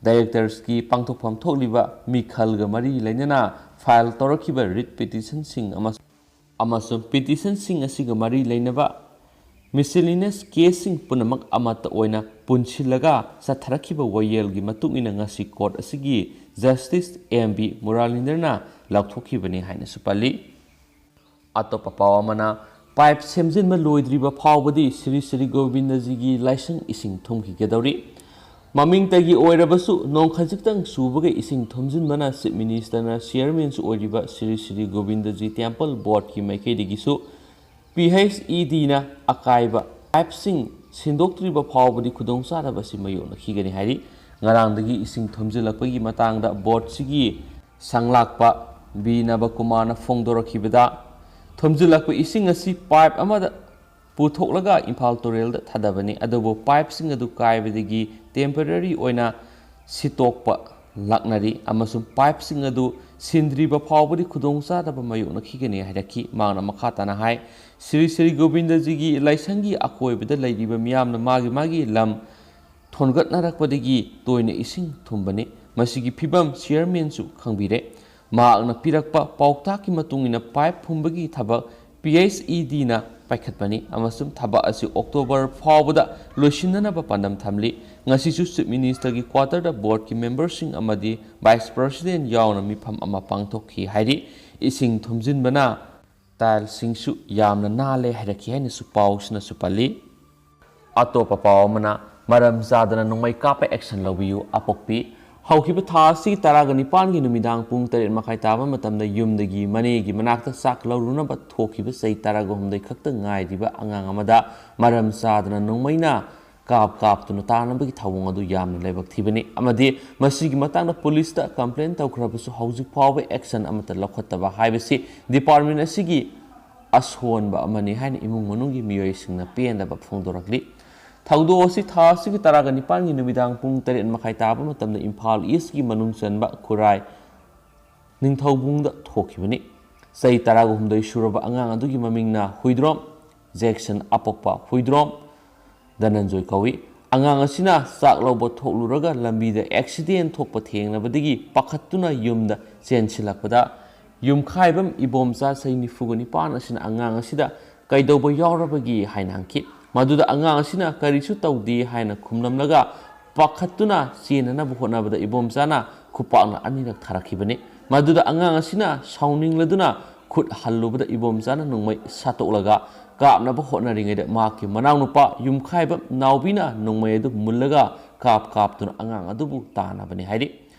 ꯗꯥꯏꯔꯦꯛꯇꯔꯁꯀꯤ ꯄꯥꯡꯊꯣꯛꯐꯝ ꯊꯣꯛꯂꯤꯕ ꯃꯤꯈꯜꯒ ꯃꯔꯤ ꯂꯩꯅꯅ ꯐꯥꯏꯜ ꯇꯧꯔꯛꯈꯤꯕ ꯔꯤꯠ ꯄꯤꯇꯤꯁꯟꯁꯤꯡ ꯑꯃꯁꯨꯡ ꯑꯃꯁꯨꯡ ꯄꯤꯇꯤꯁꯟꯁꯤꯡ ꯑꯁꯤꯒ ꯃꯔꯤ ꯂꯩꯅꯕ ꯃꯤꯁꯤꯂꯤꯅꯁ ꯀꯦꯁꯁꯤꯡ ꯄꯨꯝꯅꯃꯛ ꯑꯃꯠꯇ ꯑꯣꯏꯅ ꯄꯨꯟꯁꯤꯜꯂꯒ ꯆꯠꯊꯔꯛꯈꯤꯕ ꯋꯥꯌꯦꯜꯒꯤ ꯃꯇꯨꯡ ꯏꯟꯅ ꯉꯁꯤ ꯀꯣꯔꯠ ꯑꯁꯤꯒꯤ ꯖꯁꯇꯤꯁ ꯑꯦꯝ ꯕꯤ ꯃꯨꯔꯥꯂꯤꯟꯗ꯭ꯔꯅ ꯂꯥꯎꯊꯣꯛꯈꯤꯕꯅꯤ ꯍꯥꯏꯅꯁꯨ ꯄꯜꯂꯤ꯫ ꯑꯇꯣꯞꯄ ꯄꯥꯎ ꯑꯃꯅ, ꯄꯥꯏꯞ ꯁꯦꯝꯖꯤꯟꯕ ꯂꯣꯏꯗ꯭ꯔꯤꯕ ꯐꯥꯎꯕꯗꯤ ꯁ꯭ꯔꯤ ꯁ꯭ꯔꯤ ꯒꯣꯕꯤꯟꯗꯖꯤꯒꯤ ꯂꯥꯏꯁꯪ ꯏꯁꯤꯡ ꯊꯨꯝꯈꯤꯒꯗꯧꯔꯤ꯫ ꯃꯃꯤꯡꯇꯒꯤ ꯑꯣꯏꯔꯕꯁꯨ ꯅꯣꯡ ꯈꯖꯤꯛꯇꯪ ꯆꯨꯕꯒ ꯏꯁꯤꯡ ꯊꯨꯝꯖꯤꯟꯕꯅ ꯆꯤꯐ ꯃꯤꯅꯤꯁꯇꯔꯅ ꯆꯤꯌꯔꯃꯦꯟꯁꯨ ꯑꯣꯏꯔꯤꯕ ꯁ꯭ꯔꯤ ꯁ꯭ꯔꯤ ꯒꯣꯕꯤꯟꯗꯖꯤ ꯇꯦꯝꯄꯜ ꯕꯣꯔꯗꯀꯤ ꯃꯥꯏꯀꯩꯗꯒꯤꯁꯨ ꯄꯤ ꯑꯩꯆ ꯏ ꯗꯤꯅ ꯑꯀꯥꯏꯕ ꯄꯥꯏꯞꯁꯤꯡ ꯁꯤꯟꯗꯣꯛꯇ꯭ꯔꯤꯕ ꯐꯥꯎꯕꯗꯤ ꯈꯨꯗꯣꯡꯆꯥꯗꯕ ꯑꯁꯤ ꯃꯥꯌꯣꯛꯅꯈꯤꯒꯅꯤ ꯍꯥꯏꯔꯤ꯫ ꯉꯔꯥꯡꯗꯒꯤ ꯏꯁꯤꯡ ꯊꯨꯝꯖꯤꯜꯂꯛꯄꯒꯤ ꯃꯇꯥꯡꯗ ꯕꯣꯔꯗꯁꯤꯒꯤ ꯁꯪꯂꯥꯛꯄ ꯕꯤ ꯅꯕꯀꯨꯃꯥꯔꯅ ꯐꯣꯡꯗꯣꯔꯛꯈꯤꯕꯗ, ꯊꯨꯝꯖꯤꯜꯂꯛꯄ ꯏꯁꯤꯡ ꯑꯁꯤ ꯄꯥꯏꯞ ꯑꯃꯗ ꯄꯨꯊꯣꯛꯂꯒ ꯏꯝꯐꯥꯜ ꯇꯨꯔꯦꯜꯗ ꯊꯥꯗꯕꯅꯤ, ꯑꯗꯨꯕꯨ ꯄꯥꯏꯞꯁꯤꯡ ꯑꯗꯨ ꯀꯥꯏꯕꯗꯒꯤ ꯇꯦꯝꯄꯔꯔꯤ ꯑꯣꯏꯅ ꯁꯤꯠꯇꯣꯛꯄ ꯂꯥꯛꯅꯔꯤ ꯑꯃꯁꯨꯡ ꯄꯥꯏꯞꯁꯤꯡ ꯑꯗꯨ ꯁꯤꯟꯗ꯭ꯔꯤꯕ ꯐꯥꯎꯕꯗꯤ ꯈꯨꯗꯣꯡꯆꯥꯗꯕ ꯃꯥꯌꯣꯛꯅꯈꯤꯒꯅꯤ ꯍꯥꯏꯔꯛꯈꯤ꯫ ꯃꯍꯥꯛꯅ ꯃꯈꯥ ꯇꯥꯅ ꯍꯥꯏ, ꯁ꯭ꯔꯤ ꯁ꯭ꯔꯤ ꯒꯣꯕꯤꯟꯗꯖꯤꯒꯤ ꯂꯥꯏꯁꯪꯒꯤ ꯑꯀꯣꯏꯕꯗ ꯂꯩꯔꯤꯕ ꯃꯤꯌꯥꯝꯅ ꯃꯥꯒꯤ ꯃꯥꯒꯤ ꯂꯝ ꯊꯣꯟꯒꯠꯅꯔꯛꯄꯗꯒꯤ ꯇꯣꯏꯅ ꯏꯁꯤꯡ ꯊꯨꯝꯕꯅꯤ꯫ ꯃꯁꯤꯒꯤ ꯐꯤꯕꯝ ꯆꯤꯌꯔꯃꯦꯟꯁꯨ ꯈꯪꯕꯤꯔꯦ꯫ ꯃꯍꯥꯛꯅ ꯄꯤꯔꯛꯄ ꯄꯥꯎꯇꯥꯛꯀꯤ ꯃꯇꯨꯡ ꯏꯟꯅ ꯄꯥꯏꯞ ꯐꯨꯝꯕꯒꯤ ꯊꯕꯛ ꯄꯤ ꯑꯩꯆ ꯏ ꯗꯤꯅ ꯄꯥꯏꯈꯠꯄꯅꯤ ꯑꯃꯁꯨꯡ ꯊꯕꯛ ꯑꯁꯤ ꯑꯣꯛꯇꯣꯕꯔ ꯐꯥꯎꯕꯗ ꯂꯣꯏꯁꯤꯟꯅꯅꯕ ꯄꯥꯟꯗꯝ ꯊꯝꯂꯤ꯫ ꯉꯁꯤꯁꯨ ꯆꯤꯐ ꯃꯤꯅꯤꯁꯇꯔꯒꯤ ꯀ꯭ꯋꯥꯇꯔꯗ ꯕꯣꯔꯗꯀꯤ ꯃꯦꯝꯕꯔꯁꯤꯡ ꯑꯃꯗꯤ ꯚꯥꯏꯁ ꯄ꯭ꯔꯁꯤꯗꯦꯟ ꯌꯥꯎꯅ ꯃꯤꯐꯝ ꯑꯃ ꯄꯥꯡꯊꯣꯛꯈꯤ ꯍꯥꯏꯔꯤ꯫ ꯏꯁꯤꯡ ꯊꯨꯝꯖꯤꯟꯕꯅ ꯇꯥꯏꯜꯁꯤꯡꯁꯨ ꯌꯥꯝꯅ ꯅꯥꯜꯂꯦ ꯍꯥꯏꯔꯛꯈꯤ ꯍꯥꯏꯅꯁꯨ ꯄꯥꯎꯁꯤꯅꯁꯨ ꯄꯜꯂꯤ꯫ ꯑꯇꯣꯞꯄ ꯄꯥꯎ ꯑꯃꯅ, ꯃꯔꯝ ꯆꯥꯗꯅ ꯅꯣꯡꯃꯩ ꯀꯥꯞꯄ ꯑꯦꯛꯁꯟ ꯂꯧꯕꯤꯌꯨ ꯑꯄꯣꯛꯄꯤ꯫ ꯍꯧꯈꯤꯕ ꯊꯥ ꯑꯁꯤꯒꯤ ꯇꯔꯥꯒ ꯅꯤꯄꯥꯟꯒꯤ ꯅꯨꯃꯤꯗꯥꯡ ꯄꯨꯡ ꯇꯔꯦꯠ ꯃꯈꯥꯏ ꯇꯥꯕ ꯃꯇꯝꯗ ꯌꯨꯝꯗꯒꯤ ꯃꯅꯦꯒꯤ ꯃꯅꯥꯛꯇ ꯆꯥꯛ ꯂꯧꯔꯨꯅꯕ ꯊꯣꯛꯈꯤꯕ ꯆꯍꯤ ꯇꯔꯥꯒ ꯍꯨꯝꯗꯣꯏ ꯈꯛꯇ ꯉꯥꯏꯔꯤꯕ ꯑꯉꯥꯡ ꯑꯃꯗ ꯃꯔꯝ ꯆꯥꯗꯅ ꯅꯣꯡꯃꯩꯅ ꯀꯥꯞ ꯀꯥꯞꯇꯨꯅ ꯇꯥꯅꯕꯒꯤ ꯊꯧꯑꯣꯡ ꯑꯗꯨ ꯌꯥꯝꯅ ꯂꯥꯏꯕꯛ ꯊꯤꯕꯅꯤ ꯑꯃꯗꯤ ꯃꯁꯤꯒꯤ ꯃꯇꯥꯡꯗ ꯄꯨꯂꯤꯁꯇ ꯀꯝꯄ꯭ꯂꯦꯟ ꯇꯧꯈ꯭ꯔꯕꯁꯨ ꯍꯧꯖꯤꯛ ꯐꯥꯎꯕ ꯑꯦꯛꯁꯟ ꯑꯃꯠꯇ ꯂꯧꯈꯠꯇꯕ ꯍꯥꯏꯕꯁꯤ ꯗꯤꯄꯥꯔꯠꯃꯦꯟ ꯑꯁꯤꯒꯤ ꯑꯁꯣꯟꯕ ꯑꯃꯅꯤ ꯍꯥꯏꯅ ꯏꯃꯨꯡ ꯃꯅꯨꯡꯒꯤ ꯃꯤꯑꯣꯏꯁꯤꯡꯅ ꯄꯦꯟꯗꯕ ꯐꯣꯡꯗꯣꯔꯛꯂꯤ꯫ ꯊꯧꯗꯣꯛ ꯑꯁꯤ ꯊꯥ ꯑꯁꯤꯒꯤ ꯇꯔꯥꯒ ꯅꯤꯄꯥꯟꯒꯤ ꯅꯨꯃꯤꯗꯥꯡ ꯄꯨꯡ ꯇꯔꯦꯠ ꯃꯈꯥꯏ ꯇꯥꯕ ꯃꯇꯝꯗ ꯏꯝꯐꯥꯜ ꯏꯁꯀꯤ ꯃꯅꯨꯡ ꯆꯟꯕ ꯈꯨꯔꯥꯏ ꯅꯤꯡꯊꯧꯕꯨꯡꯗ ꯊꯣꯛꯈꯤꯕꯅꯤ꯫ ꯆꯍꯤ ꯇꯔꯥꯒ ꯍꯨꯝꯗꯣꯏ ꯁꯨꯔꯕ ꯑꯉꯥꯡ ꯑꯗꯨꯒꯤ ꯃꯃꯤꯡꯅ ꯍꯨꯏꯗ꯭ꯔꯣꯝ ꯖꯦꯛꯁꯟ ꯑꯄꯣꯛꯄ ꯍꯨꯏꯗ꯭ꯔꯣꯝ ꯙꯅꯟꯖꯣꯏ ꯀꯧꯏ꯫ ꯑꯉꯥꯡ ꯑꯁꯤꯅ ꯆꯥꯛ ꯂꯧꯕ ꯊꯣꯛꯂꯨꯔꯒ ꯂꯝꯕꯤꯗ ꯑꯦꯛꯁꯤꯗꯦꯟ ꯊꯣꯛꯄ ꯊꯦꯡꯅꯕꯗꯒꯤ ꯄꯥꯈꯠꯇꯨꯅ ꯌꯨꯝꯗ ꯆꯦꯟꯁꯤꯜꯂꯛꯄꯗ ꯌꯨꯝꯈꯥꯏꯕꯝ ꯏꯕꯣꯝꯆꯥ ꯆꯍꯤ ꯅꯤꯐꯨꯒ ꯅꯤꯄꯥꯟ ꯑꯁꯤꯅ ꯑꯉꯥꯡ ꯑꯁꯤꯗ ꯀꯩꯗꯧꯕ ꯌꯥꯎꯔꯕꯒꯦ ꯍꯥꯏꯅ ꯍꯪꯈꯤ꯫ ꯃꯗꯨꯗ ꯑꯉꯥꯡ ꯑꯁꯤꯅ ꯀꯔꯤꯁꯨ ꯇꯧꯗꯦ ꯍꯥꯏꯅ ꯈꯨꯝꯂꯝꯂꯒ ꯄꯥꯈꯠꯇꯨꯅ ꯆꯦꯟꯅꯅꯕ ꯍꯣꯠꯅꯕꯗ ꯏꯕꯣꯝꯆꯥꯅ ꯈꯨꯄꯥꯛꯅ ꯑꯅꯤꯔꯛ ꯊꯥꯔꯛꯈꯤꯕꯅꯤ꯫ ꯃꯗꯨꯗ ꯑꯉꯥꯡ ꯑꯁꯤꯅ ꯁꯥꯎꯅꯤꯡꯂꯗꯨꯅ ꯈꯨꯠ ꯍꯜꯂꯨꯕꯗ ꯏꯕꯣꯝꯆꯥꯅ ꯅꯣꯡꯃꯩ ꯁꯥꯠꯇꯣꯛꯂꯒ ꯀꯥꯞꯅꯕ ꯍꯣꯠꯅꯔꯤꯉꯩꯗ ꯃꯍꯥꯛꯀꯤ ꯃꯅꯥꯎꯅꯨꯄꯥ ꯌꯨꯝꯈꯥꯏꯕ ꯅꯥꯎꯕꯤꯅ ꯅꯣꯡꯃꯩ ꯑꯗꯨ ꯃꯨꯜꯂꯒ ꯀꯥꯞ ꯀꯥꯞꯇꯨꯅ ꯑꯉꯥꯡ ꯑꯗꯨꯕꯨ ꯇꯥꯟꯅꯕꯅꯤ ꯍꯥꯏꯔꯤ꯫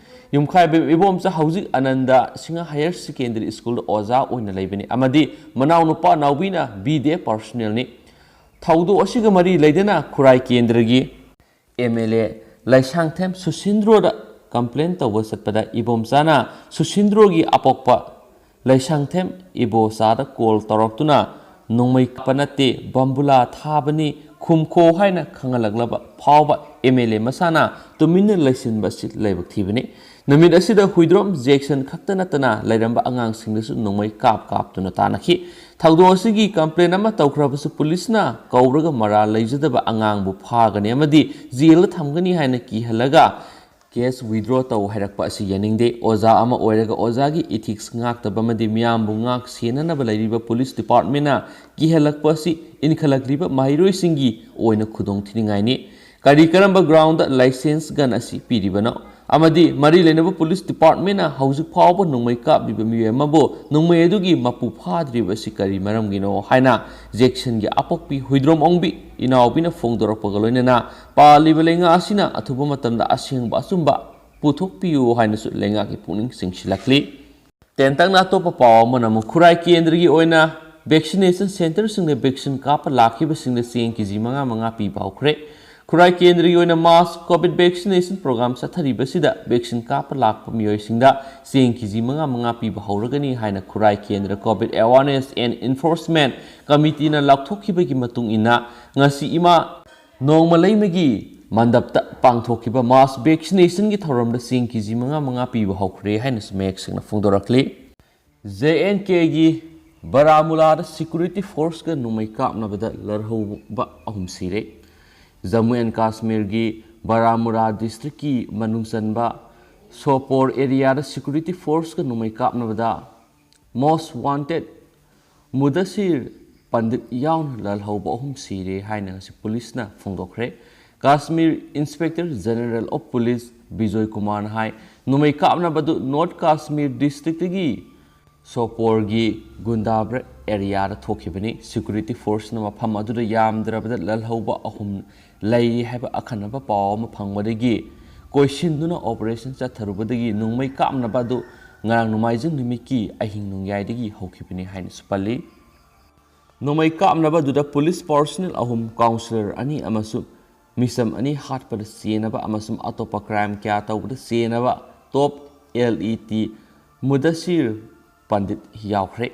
ꯌꯨꯝꯈꯥꯏꯕ ꯏꯕꯣꯝꯆꯥ ꯍꯧꯖꯤꯛ ꯑꯅꯟꯗ ꯁꯤꯡꯍ ꯍꯥꯌꯔ ꯁꯦꯀꯦꯟꯗꯔꯤ ꯁ꯭ꯀꯨꯜꯗ ꯑꯣꯖꯥ ꯑꯣꯏꯅ ꯂꯩꯕꯅꯤ ꯑꯃꯗꯤ ꯃꯅꯥꯎꯅꯨꯄꯥ ꯅꯥꯎꯕꯤꯅ ꯕꯤ ꯗꯤ ꯑꯦ ꯄꯥꯔꯁꯣꯅꯦꯜꯅꯤ꯫ ꯊꯧꯗꯣꯛ ꯑꯁꯤꯒ ꯃꯔꯤ ꯂꯩꯅꯅ ꯈꯨꯔꯥꯏ ꯀꯦꯟꯗ꯭ꯔꯒꯤ ꯑꯦꯝ ꯑꯦꯜ ꯑꯦ ꯂꯩꯁꯥꯡꯊꯦꯝ ꯁꯨꯁꯤꯟꯗ꯭ꯔꯣꯗ ꯀꯝꯄ꯭ꯂꯦꯟ ꯇꯧꯕ ꯆꯠꯄꯗ ꯏꯕꯣꯝꯆꯥꯅ ꯁꯨꯁꯤꯟꯗ꯭ꯔꯣꯒꯤ ꯑꯄꯣꯛꯄ ꯂꯩꯁꯥꯡꯊꯦꯝ ꯏꯕꯣꯆꯥꯗ ꯀꯣꯜ ꯇꯧꯔꯛꯇꯨꯅ ꯅꯣꯡꯃꯩ ꯀꯥꯞꯄ ꯅꯠꯇꯦ, ꯕꯝꯕꯨꯂꯥ ꯊꯥꯕꯅꯤ, ꯈꯨꯝꯈꯣ ꯍꯥꯏꯅ ꯈꯪꯍꯜꯂꯛꯂꯕ ꯐꯥꯎꯕ ꯑꯦꯝ ꯑꯦꯜ ꯑꯦ ꯃꯁꯥꯅ ꯇꯨꯃꯤꯟꯅ ꯂꯩꯁꯤꯟꯕ ꯑꯁꯤ ꯂꯥꯏꯕꯛ ꯊꯤꯕꯅꯤ꯫ ꯅꯨꯃꯤꯠ ꯑꯁꯤꯗ ꯍꯨꯏꯗ꯭ꯔꯣꯝ ꯖꯦꯛꯁꯟ ꯈꯛꯇ ꯅꯠꯇꯅ ꯂꯩꯔꯝꯕ ꯑꯉꯥꯡꯁꯤꯡꯗꯁꯨ ꯅꯣꯡꯃꯩ ꯀꯥꯞ ꯀꯥꯞꯇꯨꯅ ꯇꯥꯟꯅꯈꯤ꯫ ꯊꯧꯗꯣꯛ ꯑꯁꯤꯒꯤ complaint ꯑꯃ ꯇꯧꯈ꯭ꯔꯕꯁꯨ ꯄꯨꯂꯤꯁꯅ ꯀꯧꯔꯒ ꯃꯔꯥꯜ ꯂꯩꯖꯗꯕ ꯑꯉꯥꯡꯕꯨ ꯐꯥꯒꯅꯤ ꯑꯃꯗꯤ ꯖꯦꯜꯗ ꯊꯝꯒꯅꯤ ꯍꯥꯏꯅ ꯀꯤꯍꯜꯂꯒ case withdraw ꯇꯧ ꯍꯥꯏꯔꯛꯄ ꯑꯁꯤ ꯌꯥꯅꯤꯡꯗꯦ꯫ ꯑꯣꯖꯥ ꯑꯃ ꯑꯣꯏꯔꯒ ꯑꯣꯖꯥꯒꯤ ethics ꯉꯥꯛꯇꯕ ꯑꯃꯗꯤ ꯃꯤꯌꯥꯝꯕꯨ ꯉꯥꯛ ꯁꯦꯟꯅꯅꯕ ꯂꯩꯔꯤꯕ ꯄꯨꯂꯤꯁ departmentꯅ ꯀꯤꯍꯜꯂꯛꯄ ꯑꯁꯤ ꯏꯟꯈꯠꯂꯛꯂꯤꯕ ꯃꯍꯩꯔꯣꯏꯁꯤꯡꯒꯤ ꯑꯣꯏꯅ ꯈꯨꯗꯣꯡ ꯊꯤꯅꯤꯡꯉꯥꯏꯅꯤ꯫ ꯀꯔꯤ ꯀꯔꯝꯕ groundꯗ license gun ꯑꯁꯤ ꯄꯤꯔꯤꯕꯅꯣ? ꯑꯃꯗꯤ ꯃꯔꯤ ꯂꯩꯅꯕ ꯄꯨꯂꯤꯁ departmentꯅ ꯍꯧꯖꯤꯛ ꯐꯥꯎꯕ ꯅꯣꯡꯃꯩ ꯀꯥꯞꯂꯤꯕ ꯃꯤꯑꯣꯏ ꯑꯃꯕꯨ ꯅꯣꯡꯃꯩ ꯑꯗꯨꯒꯤ ꯃꯄꯨ ꯐꯥꯗ꯭ꯔꯤꯕ ꯑꯁꯤ ꯀꯔꯤ ꯃꯔꯝꯒꯤꯅꯣ ꯍꯥꯏꯅ ꯖꯦꯛꯁꯟꯒꯤ ꯑꯄꯣꯛꯄꯤ ꯍꯨꯏꯗ꯭ꯔꯣꯝ ꯑꯣꯡꯕꯤ ꯏꯅꯥꯎꯕꯤꯅ ꯐꯣꯡꯗꯣꯔꯛꯄꯒ ꯂꯣꯏꯅꯅ ꯄꯥꯜꯂꯤꯕ ꯂꯩꯉꯥꯛ ꯑꯁꯤꯅ ꯑꯊꯨꯕ ꯃꯇꯝꯗ ꯑꯁꯦꯡꯕ ꯑꯆꯨꯝꯕ ꯄꯨꯊꯣꯛꯄꯤꯌꯨ ꯍꯥꯏꯅꯁꯨ ꯂꯩꯉꯥꯛꯀꯤ ꯄꯨꯛꯅꯤꯡ ꯆꯤꯡꯁꯤꯜꯂꯛꯂꯤ꯫ ꯇꯦꯟꯇꯛꯅ ꯑꯇꯣꯞꯄ ꯄꯥꯎ ꯑꯃꯅ ꯑꯃꯨꯛ ꯈꯨꯔꯥꯏ ꯀꯦꯟꯗ꯭ꯔꯒꯤ ꯑꯣꯏꯅ vaccination centreꯁꯤꯡꯗ vaccine ꯀꯥꯞꯄ ꯂꯥꯛꯈꯤꯕꯁꯤꯡꯗ ꯆꯦꯡ ꯀꯦꯖꯤ ꯃꯉꯥ ꯃꯉꯥ ꯄꯤꯕ ꯍꯧꯈ꯭ꯔꯦ꯫ ꯈꯨꯔꯥꯏ ꯀꯦꯟꯗ꯭ꯔꯒꯤ ꯑꯣꯏꯅ mass COVID vaccination program ꯆꯠꯊꯔꯤꯕꯁꯤꯗ vaccine ꯀꯥꯞꯄ ꯂꯥꯛꯄ ꯃꯤꯑꯣꯏꯁꯤꯡꯗ ꯆꯦꯡ ꯀꯦꯖꯤ ꯃꯉꯥ ꯃꯉꯥ ꯄꯤꯕ ꯍꯧꯔꯒꯅꯤ ꯍꯥꯏꯅ ꯈꯨꯔꯥꯏ ꯀꯦꯟꯗ꯭ꯔ COVID awareness and enforcement committeeꯅ ꯂꯥꯎꯊꯣꯛꯈꯤꯕꯒꯤ ꯃꯇꯨꯡ ꯏꯟꯅ ꯉꯁꯤ ꯏꯃꯥ ꯅꯣꯡꯃ ꯂꯩꯃꯒꯤ ꯃꯟꯗꯞꯇ ꯄꯥꯡꯊꯣꯛꯈꯤꯕ mass vaccinationꯒꯤ ꯊꯧꯔꯝꯗ ꯆꯦꯡ ꯀꯦꯖꯤ ꯃꯉꯥ ꯃꯉꯥ ꯄꯤꯕ ꯍꯧꯈ꯭ꯔꯦ ꯍꯥꯏꯅꯁꯨ ꯃꯌꯦꯛ ꯁꯦꯡꯅ ꯐꯣꯡꯗꯣꯔꯛꯂꯤ꯫ JNKꯒꯤ ꯕꯥꯔꯥꯃꯨꯂꯥꯗ security forceꯀ ꯅꯣꯡꯃꯩ ꯀꯥꯞꯅꯕꯗ ꯂꯥꯜꯍꯧꯕ ꯑꯍꯨꯝ ꯁꯤꯔꯦ꯫ ꯖꯝꯃꯨ ꯑꯦꯟ ꯀꯥꯁꯃꯤꯔꯒꯤ ꯕꯥꯔꯥꯃꯨꯂꯥ districtꯀꯤ ꯃꯅꯨꯡ ꯆꯟꯕ ꯁꯣꯄꯣꯔ areaꯗ security forceꯀ ꯅꯣꯡꯃꯩ ꯀꯥꯞꯅꯕꯗ most wanted ꯃꯨꯗꯁꯤꯔ ꯄꯟꯗꯤꯠ ꯌꯥꯎꯅ ꯂꯥꯜꯍꯧꯕ ꯑꯍꯨꯝ ꯁꯤꯔꯦ ꯍꯥꯏꯅ ꯉꯁꯤ ꯄꯨꯂꯤꯁꯅ ꯐꯣꯡꯗꯣꯛꯈ꯭ꯔꯦ꯫ Kashmir Inspector General of Police Bijoy ꯀꯨꯃꯥꯔꯅ ꯍꯥꯏ, ꯅꯣꯡꯃꯩ ꯀꯥꯞꯅꯕꯗꯨ North Kashmir districtꯇꯒꯤ ꯁꯣꯄꯣꯔꯒꯤ ꯒꯨꯟꯗꯥꯕ꯭ꯔ areaꯗ ꯊꯣꯛꯈꯤꯕꯅꯤ꯫ Security forceꯅ ꯃꯐꯝ ꯑꯗꯨꯗ ꯌꯥꯝꯗ꯭ꯔꯕꯗ ꯂꯥꯜꯍꯧꯕ ꯑꯍꯨꯝ ꯂꯩꯔꯤ ꯍꯥꯏꯕ ꯑꯈꯟꯅꯕ ꯄꯥꯎ ꯑꯃ ꯐꯪꯕꯗꯒꯤ ꯀꯣꯏꯁꯤꯟꯗꯨꯅ operation ꯆꯠꯊꯔꯨꯕꯗꯒꯤ ꯅꯣꯡꯃꯩ ꯀꯥꯞꯅꯕ ꯑꯗꯨ ꯉꯔꯥꯡ ꯅꯣꯡꯃꯥꯏꯖꯤꯡ ꯅꯨꯃꯤꯠꯀꯤ ꯑꯍꯤꯡ ꯅꯣꯡꯌꯥꯏꯗꯒꯤ ꯍꯧꯈꯤꯕꯅꯤ ꯍꯥꯏꯅꯁꯨ ꯄꯜꯂꯤ꯫ ꯅꯣꯡꯃꯩ ꯀꯥꯞꯅꯕ ꯑꯗꯨꯗ ꯄꯨꯂꯤꯁ personnel ꯑꯍꯨꯝ, councillor ꯑꯅꯤ ꯑꯃꯁꯨꯡ ꯃꯤꯆꯝ ꯑꯅꯤ ꯍꯥꯠꯄꯗ ꯆꯦꯟꯅꯕ ꯑꯃꯁꯨꯡ ꯑꯇꯣꯞꯄ crime ꯀꯌꯥ ꯇꯧꯕꯗ ꯆꯦꯟꯅꯕ top elite ꯃꯨꯗꯁꯤꯔ ꯄꯟꯗꯤꯠ ꯌꯥꯎꯈ꯭ꯔꯦ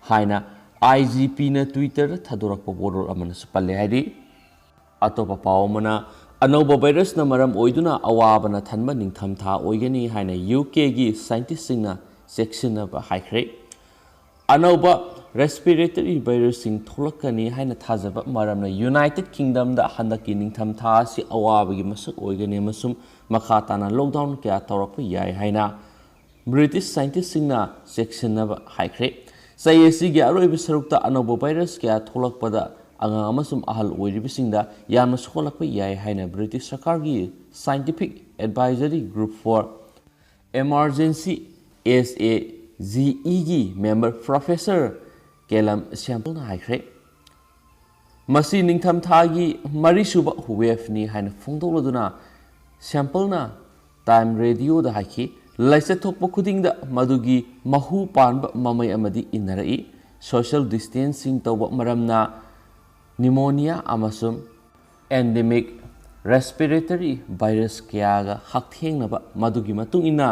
ꯍꯥꯏꯅ IGPꯅ Twitterꯗ ꯊꯥꯗꯣꯔꯛꯄ ꯋꯥꯔꯣꯜ ꯑꯃꯅꯁꯨ ꯄꯜꯂꯦ꯫ ꯍꯥꯏꯗꯤ, ꯑꯇꯣꯞꯄ ꯄꯥꯎ ꯑꯃꯅ, ꯑꯅꯧꯕ ꯚꯥꯏꯔꯁꯅ ꯃꯔꯝ ꯑꯣꯏꯗꯨꯅ ꯑꯋꯥꯕꯅ ꯊꯟꯕ ꯅꯤꯡꯊꯝꯊꯥ ꯑꯣꯏꯒꯅꯤ ꯍꯥꯏꯅ ꯌꯨ ꯀꯦꯒꯤ ꯁꯥꯏꯟꯇꯤꯁꯁꯤꯡꯅ ꯆꯦꯛꯁꯤꯟꯅꯕ ꯍꯥꯏꯈ꯭ꯔꯦ꯫ ꯑꯅꯧꯕ ꯔꯦꯁꯄꯤꯔꯦꯇꯔꯤ ꯚꯥꯏꯔꯁꯁꯤꯡ ꯊꯣꯛꯂꯛꯀꯅꯤ ꯍꯥꯏꯅ ꯊꯥꯖꯕ ꯃꯔꯝꯅ ꯌꯨꯅꯥꯏꯇꯦꯗ ꯀꯤꯡꯗꯝꯗ ꯍꯟꯗꯛꯀꯤ ꯅꯤꯡꯊꯝꯊꯥ ꯑꯁꯤ ꯑꯋꯥꯕꯒꯤ ꯃꯁꯛ ꯑꯣꯏꯒꯅꯤ ꯑꯃꯁꯨꯡ ꯃꯈꯥ ꯇꯥꯅ ꯂꯣꯛꯗꯥꯎꯟ ꯀꯌꯥ ꯇꯧꯔꯛꯄ ꯌꯥꯏ ꯍꯥꯏꯅ ꯕ꯭ꯔꯤꯇꯤꯁ ꯁꯥꯏꯟꯇꯤꯁꯁꯤꯡꯅ ꯆꯦꯛꯁꯤꯟꯅꯕ ꯍꯥꯏꯈ꯭ꯔꯦ꯫ ꯆꯍꯤ ꯑꯁꯤꯒꯤ ꯑꯔꯣꯏꯕ ꯁꯔꯨꯛꯇ ꯑꯅꯧꯕ ꯚꯥꯏꯔꯁ ꯀꯌꯥ ꯊꯣꯛꯂꯛꯄꯗ ꯑꯉꯥꯡ ꯑꯃꯁꯨꯡ ꯑꯍꯜ ꯑꯣꯏꯔꯤꯕꯁꯤꯡꯗ ꯌꯥꯝꯅ ꯁꯣꯛꯍꯜꯂꯛꯄ ꯌꯥꯏ ꯍꯥꯏꯅ ꯕ꯭ꯔꯤꯇꯤꯁ ꯁꯔꯀꯥꯔꯒꯤ Scientific Advisory Group for Emergency, S A G E, ꯒꯤ ꯃꯦꯝꯕꯔ ꯄ꯭ꯔꯣꯐꯦꯁꯔ ꯀꯦꯂꯝ ꯁꯦꯝꯄꯜꯅ ꯍꯥꯏꯈ꯭ꯔꯦ꯫ ꯃꯁꯤ ꯅꯤꯡꯊꯝꯊꯥꯒꯤ ꯃꯔꯤꯁꯨꯕ ꯋꯦꯚꯅꯤ ꯍꯥꯏꯅ ꯐꯣꯡꯗꯣꯛꯂꯗꯨꯅ ꯁꯦꯝꯄꯜꯅ ꯇꯥꯏꯝ ꯔꯦꯗꯤꯑꯣꯗ ꯍꯥꯏꯈꯤ, ꯂꯥꯏꯆꯠ ꯊꯣꯛꯄ ꯈꯨꯗꯤꯡꯗ ꯃꯗꯨꯒꯤ ꯃꯍꯨ ꯄꯥꯟꯕ ꯃꯃꯩ ꯑꯃꯗꯤ ꯏꯟꯅꯔꯛꯏ꯫ ꯁꯣꯁꯤꯌꯦꯜ ꯗꯤꯁꯇꯦꯟꯁꯤꯡ ꯇꯧꯕ ꯃꯔꯝꯅ ꯅꯤꯃꯣꯅꯤꯌꯥ ꯑꯃꯁꯨꯡ ꯑꯦꯟꯗꯦꯃꯤꯛ ꯔꯦꯁꯄꯤꯔꯦꯇꯔꯤ ꯚꯥꯏꯔꯁ ꯀꯌꯥꯒ ꯍꯛꯊꯦꯡꯅꯕ, ꯃꯗꯨꯒꯤ ꯃꯇꯨꯡ ꯏꯟꯅ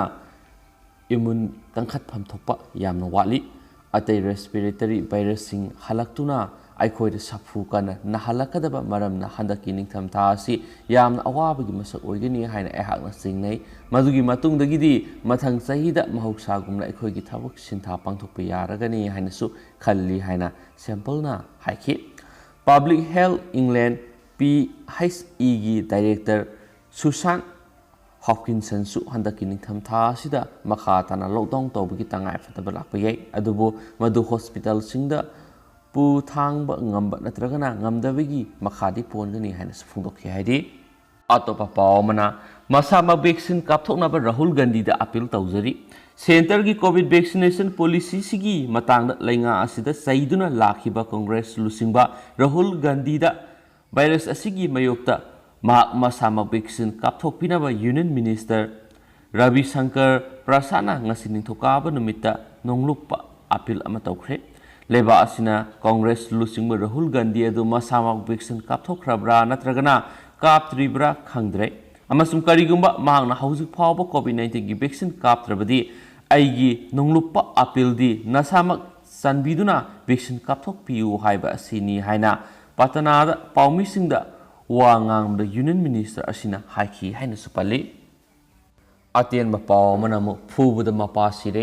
ꯏꯃꯨꯟ ꯀꯟꯈꯠꯐꯝ ꯊꯣꯛꯄ ꯌꯥꯝꯅ ꯋꯥꯠꯂꯤ꯫ ꯑꯇꯩ ꯔꯦꯁꯄꯤꯔꯦꯇꯔꯤ ꯚꯥꯏꯔꯁꯁꯤꯡ ꯍꯜꯂꯛꯇꯨꯅ ꯑꯩꯈꯣꯏꯗ ꯁꯥꯐꯨ ꯀꯟꯅ ꯅꯥꯍꯜꯂꯛꯀꯗꯕ ꯃꯔꯝꯅ ꯍꯟꯗꯛꯀꯤ ꯅꯤꯡꯊꯝꯊꯥ ꯑꯁꯤ ꯌꯥꯝꯅ ꯑꯋꯥꯕꯒꯤ ꯃꯁꯛ ꯑꯣꯏꯒꯅꯤ ꯍꯥꯏꯅ ꯑꯩꯍꯥꯛꯅ ꯆꯤꯡꯅꯩ꯫ ꯃꯗꯨꯒꯤ ꯃꯇꯨꯡꯗꯒꯤꯗꯤ ꯃꯊꯪ ꯆꯍꯤꯗ ꯃꯍꯧꯁꯥꯒꯨꯝꯅ ꯑꯩꯈꯣꯏꯒꯤ ꯊꯕꯛ ꯁꯤꯟꯊꯥ ꯄꯥꯡꯊꯣꯛꯄ ꯌꯥꯔꯒꯅꯤ ꯍꯥꯏꯅꯁꯨ ꯈꯜꯂꯤ ꯍꯥꯏꯅ ꯁꯦꯝꯄꯜꯅ ꯍꯥꯏꯈꯤ꯫ Public Health England, P H E, ꯒꯤ ꯗꯥꯏꯔꯦꯛꯇꯔ ꯁꯨꯁꯥꯟ ꯍꯣꯞꯀꯤꯟꯁꯟꯁꯨ ꯍꯟꯗꯛꯀꯤ ꯅꯤꯡꯊꯝꯊꯥ ꯑꯁꯤꯗ ꯃꯈꯥ ꯇꯥꯅ ꯂꯣꯛꯗꯥꯎꯟ ꯇꯧꯕꯒꯤ ꯇꯉꯥꯏ ꯐꯗꯕ ꯂꯥꯛꯄ ꯌꯥꯏ, ꯑꯗꯨꯕꯨ ꯃꯗꯨ ꯍꯣꯁꯄꯤꯇꯥꯜꯁꯤꯡꯗ ꯄꯨ ꯊꯥꯡꯕ ꯉꯝꯕ ꯅꯠꯇ꯭ꯔꯒꯅ ꯉꯝꯗꯕꯒꯤ ꯃꯈꯥꯗꯤ ꯄꯣꯟꯒꯅꯤ ꯍꯥꯏꯅꯁꯨ ꯐꯣꯡꯗꯣꯛꯈꯤ꯫ ꯍꯥꯏꯗꯤ ꯑꯇꯣꯞꯄ ꯄꯥꯎ ꯑꯃꯅ, ꯃꯁꯥꯃꯛ ꯚꯦꯛꯁꯤꯟ ꯀꯥꯞꯊꯣꯛꯅꯕ ꯔꯥꯍꯨꯜ ꯒꯥꯟꯙꯤꯗ ꯑꯄꯤꯜ ꯇꯧꯖꯔꯤ꯫ ꯁꯦꯟꯇꯔꯒꯤ ꯀꯣꯚꯤꯗ ꯚꯦꯛꯁꯤꯅꯦꯁꯟ ꯄꯣꯂꯤꯁꯤꯁꯤꯒꯤ ꯃꯇꯥꯡꯗ ꯂꯩꯉꯥꯛ ꯑꯁꯤꯗ ꯆꯩꯗꯨꯅ ꯂꯥꯛꯈꯤꯕ ꯀꯣꯡꯒ꯭ꯔꯦꯁ ꯂꯨꯆꯤꯡꯕ ꯔꯥꯍꯨꯜ ꯒꯥꯟꯙꯤꯗ ꯚꯥꯏꯔꯁ ꯑꯁꯤꯒꯤ ꯃꯥꯌꯣꯛꯇ ꯃꯍꯥꯛ ꯃꯁꯥꯃꯛ ꯚꯦꯛꯁꯤꯟ ꯀꯥꯞꯊꯣꯛꯄꯤꯅꯕ ꯌꯨꯅꯤꯌꯟ ꯃꯤꯅꯤꯁꯇꯔ ꯔꯕꯤ ꯁꯪꯀꯔ ꯄ꯭ꯔꯁꯥꯗꯅ ꯉꯁꯤ ꯅꯤꯡꯊꯧꯀꯥꯕ ꯅꯨꯃꯤꯠꯇ ꯅꯣꯡꯂꯨꯛꯄ ꯑꯄꯤꯜ ꯑꯃ ꯇꯧꯈ꯭ꯔꯦ꯫ ꯂꯩꯕꯥꯛ ꯑꯁꯤꯅ ꯀꯣꯡꯒ꯭ꯔꯦꯁ ꯂꯨꯆꯤꯡꯕ ꯔꯥꯍꯨꯜ ꯒꯥꯟꯙꯤ ꯑꯗꯨ ꯃꯁꯥꯃꯛ ꯚꯦꯛꯁꯤꯟ ꯀꯥꯞꯊꯣꯛꯈ꯭ꯔꯕ꯭ꯔꯥ ꯅꯠꯇ꯭ꯔꯒꯅ ꯀꯥꯞꯇ꯭ꯔꯤꯕ꯭ꯔꯥ ꯈꯪꯗ꯭ꯔꯦ, ꯑꯃꯁꯨꯡ ꯀꯔꯤꯒꯨꯝꯕ ꯃꯍꯥꯛꯅ ꯍꯧꯖꯤꯛ ꯐꯥꯎꯕ ꯀꯣꯚꯤꯗ ꯅꯥꯏꯟꯇꯤꯟꯒꯤ ꯚꯦꯛꯁꯤꯟ ꯀꯥꯞꯇ꯭ꯔꯕꯗꯤ ꯑꯩꯒꯤ ꯅꯣꯡꯂꯨꯛꯄ ꯑꯄꯤꯜꯗꯤ ꯅꯁꯥꯃꯛ ꯆꯥꯟꯕꯤꯗꯨꯅ ꯚꯦꯛꯁꯤꯟ ꯀꯥꯞꯊꯣꯛꯄꯤꯌꯨ ꯍꯥꯏꯕ ꯑꯁꯤꯅꯤ ꯍꯥꯏꯅ ꯄꯇꯅꯥꯗ ꯄꯥꯎꯃꯤꯁꯤꯡꯗ ꯋꯥ ꯉꯥꯡꯕꯗ ꯌꯨꯅꯤꯌꯟ ꯃꯤꯅꯤꯁꯇꯔ ꯑꯁꯤꯅ ꯍꯥꯏꯈꯤ ꯍꯥꯏꯅꯁꯨ ꯄꯜꯂꯤ꯫ ꯑꯇꯦꯟꯕ ꯄꯥꯎ ꯑꯃꯅ ꯑꯃꯨꯛ ꯐꯨꯕꯗ ꯃꯄꯥ ꯁꯤꯔꯦ꯫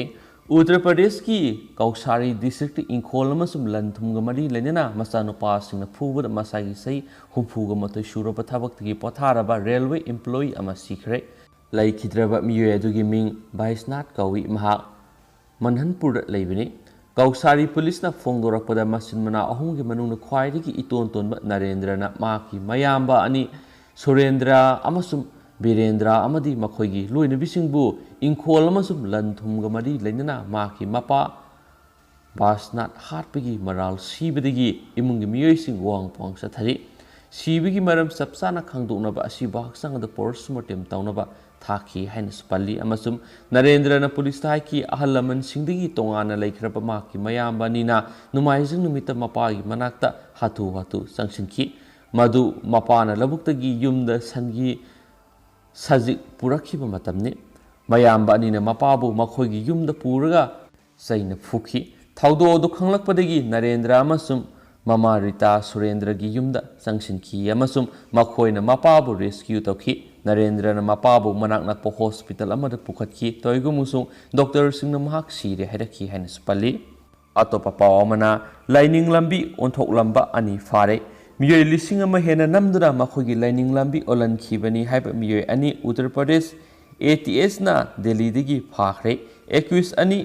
ꯎꯠꯇꯔ ꯄ꯭ꯔꯗꯦꯁꯀꯤ ꯀꯧꯁꯥꯔꯤ ꯗꯤꯁꯇ꯭ꯔꯤꯛꯇ ꯏꯪꯈꯣꯜ ꯑꯃꯁꯨꯡ ꯂꯟ ꯊꯨꯝꯒ ꯃꯔꯤ ꯂꯩꯅꯅ ꯃꯆꯥꯅꯨꯄꯥꯁꯤꯡꯅ ꯐꯨꯕꯗ ꯃꯁꯥꯒꯤ ꯆꯍꯤ ꯍꯨꯝꯐꯨꯒ ꯃꯥꯊꯣꯏ ꯁꯨꯔꯕ ꯊꯕꯛꯇꯒꯤ ꯄꯣꯊꯥꯔꯕ ꯔꯦꯜꯋꯦ ꯏꯝꯄ꯭ꯂꯣꯌꯤ ꯑꯃ ꯁꯤꯈ꯭ꯔꯦ꯫ ꯂꯩꯈꯤꯗ꯭ꯔꯕ ꯃꯤꯑꯣꯏ ꯑꯗꯨꯒꯤ ꯃꯤꯡ ꯕꯥꯏꯁꯅꯥꯊ ꯀꯧꯏ꯫ ꯃꯍꯥꯛ ꯃꯟꯍꯟꯄꯨꯔꯗ ꯂꯩꯕꯅꯤ꯫ ꯀꯧꯁꯥꯔꯤ ꯄꯨꯂꯤꯁꯅ ꯐꯣꯡꯗꯣꯔꯛꯄꯗ, ꯃꯆꯤꯟ ꯃꯅꯥꯎ ꯑꯍꯨꯝꯒꯤ ꯃꯅꯨꯡꯗ ꯈ꯭ꯋꯥꯏꯗꯒꯤ ꯏꯇꯣꯟ ꯇꯣꯟꯕ ꯅꯔꯦꯟꯗ꯭ꯔꯅ ꯃꯍꯥꯛꯀꯤ ꯃꯌꯥꯝꯕ ꯑꯅꯤ ꯁꯨꯔꯦꯟꯗ꯭ꯔ ꯑꯃꯁꯨꯡ ꯕꯤꯔꯦꯟꯗ꯭ꯔ ꯑꯃꯗꯤ ꯃꯈꯣꯏꯒꯤ ꯂꯣꯏꯅꯕꯤꯁꯤꯡꯕꯨ ꯏꯪꯈꯣꯜ ꯑꯃꯁꯨꯡ ꯂꯟ ꯊꯨꯝꯒ ꯃꯔꯤ ꯂꯩꯅꯅ ꯃꯍꯥꯛꯀꯤ ꯃꯄꯥ ꯕꯥꯁꯅꯥꯠ ꯍꯥꯠꯄꯒꯤ ꯃꯔꯥꯜ ꯁꯤꯕꯗꯒꯤ ꯏꯃꯨꯡꯒꯤ ꯃꯤꯑꯣꯏꯁꯤꯡ ꯋꯥꯍꯪ ꯄꯥꯎꯍꯪ ꯆꯠꯊꯔꯤ꯫ ꯁꯤꯕꯒꯤ ꯃꯔꯝ ꯆꯞ ꯆꯥꯅ ꯈꯪꯗꯣꯛꯅꯕ ꯑꯁꯤꯕꯨ ꯍꯛꯆꯥꯡꯗ ꯄꯣꯁꯃꯣꯔꯇꯦꯝ ꯇꯧꯅꯕ ꯊꯥꯈꯤ ꯍꯥꯏꯅꯁꯨ ꯄꯜꯂꯤ ꯑꯃꯁꯨꯡ ꯅꯔꯦꯟꯗ꯭ꯔꯅ ꯄꯨꯂꯤꯁꯇ ꯍꯥꯏꯈꯤ, ꯑꯍꯜ ꯂꯃꯟꯁꯤꯡꯗꯒꯤ ꯇꯣꯉꯥꯟꯅ ꯂꯩꯈ꯭ꯔꯕ ꯃꯍꯥꯛꯀꯤ ꯃꯌꯥꯝꯕ ꯑꯅꯤꯅ ꯅꯣꯡꯃꯥꯏꯖꯤꯡ ꯅꯨꯃꯤꯠꯇ ꯃꯄꯥꯒꯤ ꯃꯅꯥꯛꯇ ꯍꯥꯊꯨ ꯍꯥꯊꯨ ꯆꯪꯁꯤꯟꯈꯤ꯫ ꯃꯗꯨ ꯃꯄꯥꯅ ꯂꯧꯕꯨꯛꯇꯒꯤ ꯌꯨꯝꯗ ꯁꯟꯒꯤ ꯁꯖꯤꯛ ꯄꯨꯔꯛꯈꯤꯕ ꯃꯇꯝꯅꯤ꯫ ꯃꯌꯥꯝꯕ ꯑꯅꯤꯅ ꯃꯄꯥꯕꯨ ꯃꯈꯣꯏꯒꯤ ꯌꯨꯝꯗ ꯄꯨꯔꯒ ꯆꯩꯅ ꯐꯨꯈꯤ꯫ ꯊꯧꯗꯣꯛ ꯑꯗꯨ ꯈꯪꯂꯛꯄꯗꯒꯤ ꯅꯔꯦꯟꯗ꯭ꯔ ꯑꯃꯁꯨꯡ ꯃꯃꯥ ꯔꯤꯇꯥ ꯁꯨꯔꯦꯟꯗ꯭ꯔꯒꯤ ꯌꯨꯝꯗ ꯆꯪꯁꯤꯟꯈꯤ ꯑꯃꯁꯨꯡ ꯃꯈꯣꯏꯅ ꯃꯄꯥꯕꯨ ꯔꯦꯁꯀ꯭ꯌꯨ ꯇꯧꯈꯤ꯫ ꯅꯔꯦꯟꯗ꯭ꯔꯅ ꯃꯄꯥꯕꯨ ꯃꯅꯥꯛ ꯅꯛꯄ ꯍꯣꯁꯄꯤꯇꯥꯜ ꯑꯃꯗ ꯄꯨꯈꯠꯈꯤ꯫ ꯇꯧꯏꯒꯨꯝꯕꯁꯨꯡ ꯗꯣꯛꯇꯔꯁꯤꯡꯅ ꯃꯍꯥꯛ ꯁꯤꯔꯦ ꯍꯥꯏꯔꯛꯈꯤ ꯍꯥꯏꯅꯁꯨ ꯄꯜꯂꯤ꯫ ꯑꯇꯣꯞꯄ ꯄꯥꯎ ꯑꯃꯅ, ꯂꯥꯏꯅꯤꯡ ꯂꯝꯕꯤ ꯑꯣꯟꯊꯣꯛꯂꯝꯕ ꯑꯅꯤ ꯐꯥꯔꯦ꯫ ꯃꯤꯑꯣꯏ ꯂꯤꯁꯤꯡ ꯑꯃ ꯍꯦꯟꯅ ꯅꯝꯗꯨꯅ ꯃꯈꯣꯏꯒꯤ ꯂꯥꯏꯅꯤꯡ ꯂꯝꯕꯤ ꯑꯣꯜꯍꯟꯈꯤꯕꯅꯤ ꯍꯥꯏꯕ ꯃꯤꯑꯣꯏ ꯑꯅꯤ ꯎꯠꯇꯔ ꯄ꯭ꯔꯗꯦꯁ ꯑꯦ ꯇꯤ ꯑꯦꯁꯅ ꯗꯦꯜꯂꯤꯗꯒꯤ ꯐꯥꯈ꯭ꯔꯦ꯫ ꯑꯦꯀ꯭ꯌꯨꯁ ꯑꯅꯤ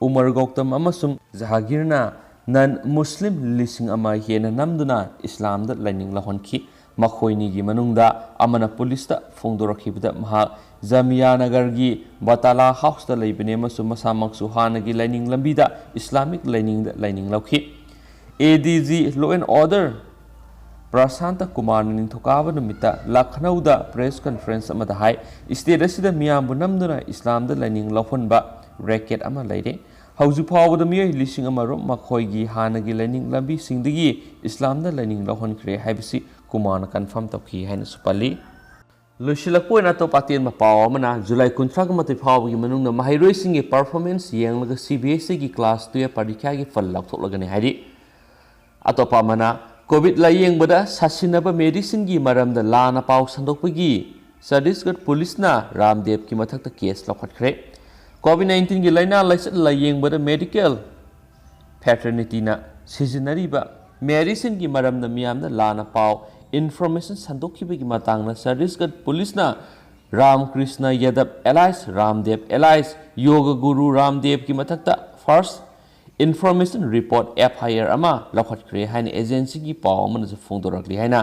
ꯎꯃꯔ ꯒꯧꯇꯝ ꯑꯃꯁꯨꯡ ꯖꯍꯥꯒꯤꯔꯅ ꯅꯟ ꯃꯨꯁꯂꯤꯝ ꯂꯤꯁꯤꯡ ꯑꯃ ꯍꯦꯟꯅ ꯅꯝꯗꯨꯅ ꯏꯁꯂꯥꯝꯗ ꯂꯥꯏꯅꯤꯡ ꯂꯧꯍꯟꯈꯤ꯫ ꯃꯈꯣꯏꯅꯤꯒꯤ ꯃꯅꯨꯡꯗ ꯑꯃꯅ ꯄꯨꯂꯤꯁꯇ ꯐꯣꯡꯗꯣꯔꯛꯈꯤꯕꯗ ꯃꯍꯥꯛ ꯖꯥꯃꯤꯌꯥꯅꯒꯔꯒꯤ ꯕꯇꯥꯂꯥ ꯍꯥꯎꯁꯇ ꯂꯩꯕꯅꯤ ꯑꯃꯁꯨꯡ ꯃꯁꯥꯃꯛꯁꯨ ꯍꯥꯟꯅꯒꯤ ꯂꯥꯏꯅꯤꯡ ꯂꯝꯕꯤꯗ ꯏꯁꯂꯥꯃꯤꯛ ꯂꯥꯏꯅꯤꯡꯗ ꯂꯥꯏꯅꯤꯡ ꯂꯧꯈꯤ꯫ A D G Law and Order Prashant ꯀꯨꯃꯥꯔꯅ ꯅꯤꯡꯊꯧꯀꯥꯕ ꯅꯨꯃꯤꯠꯇ ꯂꯈꯅꯧꯗ ꯄ꯭ꯔꯦꯁ ꯀꯟꯐꯔꯦꯟꯁ ꯑꯃꯗ ꯍꯥꯏ, ꯁ꯭ꯇꯦꯠ ꯑꯁꯤꯗ ꯃꯤꯌꯥꯝꯕꯨ ꯅꯝꯗꯨꯅ ꯏꯁꯂꯥꯝꯗ ꯂꯥꯏꯅꯤꯡ ꯂꯧꯍꯟꯕ ꯔꯦꯀꯦꯠ ꯑꯃ ꯂꯩꯔꯦ꯫ ꯍꯧꯖꯤꯛ ꯐꯥꯎꯕꯗ ꯃꯤꯑꯣꯏ ꯂꯤꯁꯤꯡ ꯑꯃ ꯔꯣꯝ ꯃꯈꯣꯏꯒꯤ ꯍꯥꯟꯅꯒꯤ ꯂꯥꯏꯅꯤꯡ ꯂꯝꯕꯤꯁꯤꯡꯗꯒꯤ ꯏꯁꯂꯥꯝꯗ ꯂꯥꯏꯅꯤꯡ ꯂꯧꯍꯟꯈ꯭ꯔꯦ ꯍꯥꯏꯕꯁꯤ ꯀꯨꯃꯥꯔꯅ ꯀꯟꯐꯥꯔꯝ ꯇꯧꯈꯤ ꯍꯥꯏꯅꯁꯨ ꯄꯜꯂꯤ꯫ ꯂꯣꯏꯁꯤꯜꯂꯛꯄ ꯑꯣꯏꯅ ꯑꯇꯣꯞꯄ ꯑꯇꯦꯟꯕ ꯄꯥꯎ ꯑꯃꯅ, ꯖꯨꯂꯥꯏ ꯀꯨꯟꯊ꯭ꯔꯥꯒ ꯃꯥꯊꯣꯏ ꯐꯥꯎꯕꯒꯤ ꯃꯅꯨꯡꯗ ꯃꯍꯩꯔꯣꯏꯁꯤꯡꯒꯤ ꯄꯔꯐꯣꯔꯃꯦꯟꯁ ꯌꯦꯡꯂꯒ ꯁꯤ ꯕꯤ ꯑꯦꯁ ꯏꯒꯤ ꯀ꯭ꯂꯥꯁ ꯇꯨꯌꯦꯜꯞ ꯄꯔꯤꯈ꯭ꯌꯥꯒꯤ ꯐꯜ ꯂꯥꯎꯊꯣꯛꯂꯒꯅꯤ ꯍꯥꯏꯔꯤ꯫ ꯑꯇꯣꯞꯄ ꯑꯃꯅ, ꯀꯣꯚꯤꯗ ꯂꯥꯌꯦꯡꯕꯗ ꯁꯥꯁꯤꯟꯅꯕ ꯃꯦꯗꯤꯁꯤꯟꯒꯤ ꯃꯔꯝꯗ ꯂꯥꯟꯅ ꯄꯥꯎ ꯁꯟꯗꯣꯛꯄꯒꯤ ꯆꯇꯤꯁꯒꯔ ꯄꯨꯂꯤꯁꯅ ꯔꯥꯝꯗꯦꯕꯀꯤ ꯃꯊꯛꯇ ꯀꯦꯁ ꯂꯧꯈꯠꯈ꯭ꯔꯦ꯫ ꯀꯣꯚꯤꯗ ꯅꯥꯏꯟꯇꯤꯟꯒꯤ ꯂꯥꯏꯅꯥ ꯂꯥꯏꯆꯠ ꯂꯥꯌꯦꯡꯕꯗ ꯃꯦꯗꯤꯀꯦꯜ ꯐꯦꯇꯔꯅꯤꯇꯤꯅ ꯁꯤꯖꯤꯟꯅꯔꯤꯕ ꯃꯦꯗꯤꯁꯤꯟꯒꯤ ꯃꯔꯝꯗ ꯃꯤꯌꯥꯝꯗ ꯂꯥꯟꯅ ꯄꯥꯎ, ꯏꯟꯐꯣꯔꯃꯦꯁꯟ ꯁꯟꯗꯣꯛꯈꯤꯕꯒꯤ ꯃꯇꯥꯡꯗ ꯆꯇꯤꯁꯒꯔ ꯄꯨꯂꯤꯁꯅ ꯔꯥꯝ ꯀ꯭ꯔꯤꯁꯅ ꯌꯥꯗꯕ ꯑꯦꯂꯥꯏꯁ ꯔꯥꯝꯗꯦꯕ ꯑꯦꯂꯥꯏꯁ ꯌꯣꯒ ꯒꯨꯔꯨ ꯔꯥꯝꯗꯦꯕꯀꯤ ꯃꯊꯛꯇ ꯐꯥꯔꯁ ꯏꯟꯐꯣꯔꯃꯦꯁꯟ ꯔꯤꯄꯣꯔꯠ, ꯑꯦꯐ ꯑꯥꯏ ꯑꯥꯔ, ꯑꯃ ꯂꯧꯈꯠꯈ꯭ꯔꯦ ꯍꯥꯏꯅ ꯑꯦꯖꯦꯟꯁꯤꯒꯤ ꯄꯥꯎ ꯑꯃꯅꯁꯨ ꯐꯣꯡꯗꯣꯔꯛꯂꯤ ꯍꯥꯏꯅ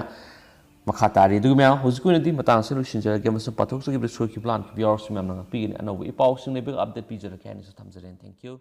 ꯃꯈꯥ ꯇꯥꯔꯤ꯫ ꯑꯗꯨꯒ ꯃꯌꯥꯝ, ꯍꯧꯖꯤꯛꯀꯤ ꯑꯣꯏꯅꯗꯤ ꯃꯇꯥꯡꯁꯤꯗ ꯂꯣꯏꯁꯤꯟꯖꯔꯒꯦ, ꯑꯃꯁꯨꯡ ꯄꯥꯊꯣꯛꯆꯈꯤꯕꯗ ꯁꯣꯏꯈꯤꯕ ꯂꯥꯟꯈꯤꯕ ꯌꯥꯎꯔꯁꯨ ꯃꯌꯥꯝꯅ ꯉꯥꯛꯄꯤꯒꯅꯤ꯫ ꯑꯅꯧꯕ ꯏ ꯄꯥꯎꯁꯤꯡ ꯂꯩꯕꯒ ꯑꯞꯗꯦꯠ ꯄꯤꯖꯔꯛꯀꯦ ꯍꯥꯏꯅꯁꯨ ꯊꯝꯖꯔꯦ꯫ Thank you꯫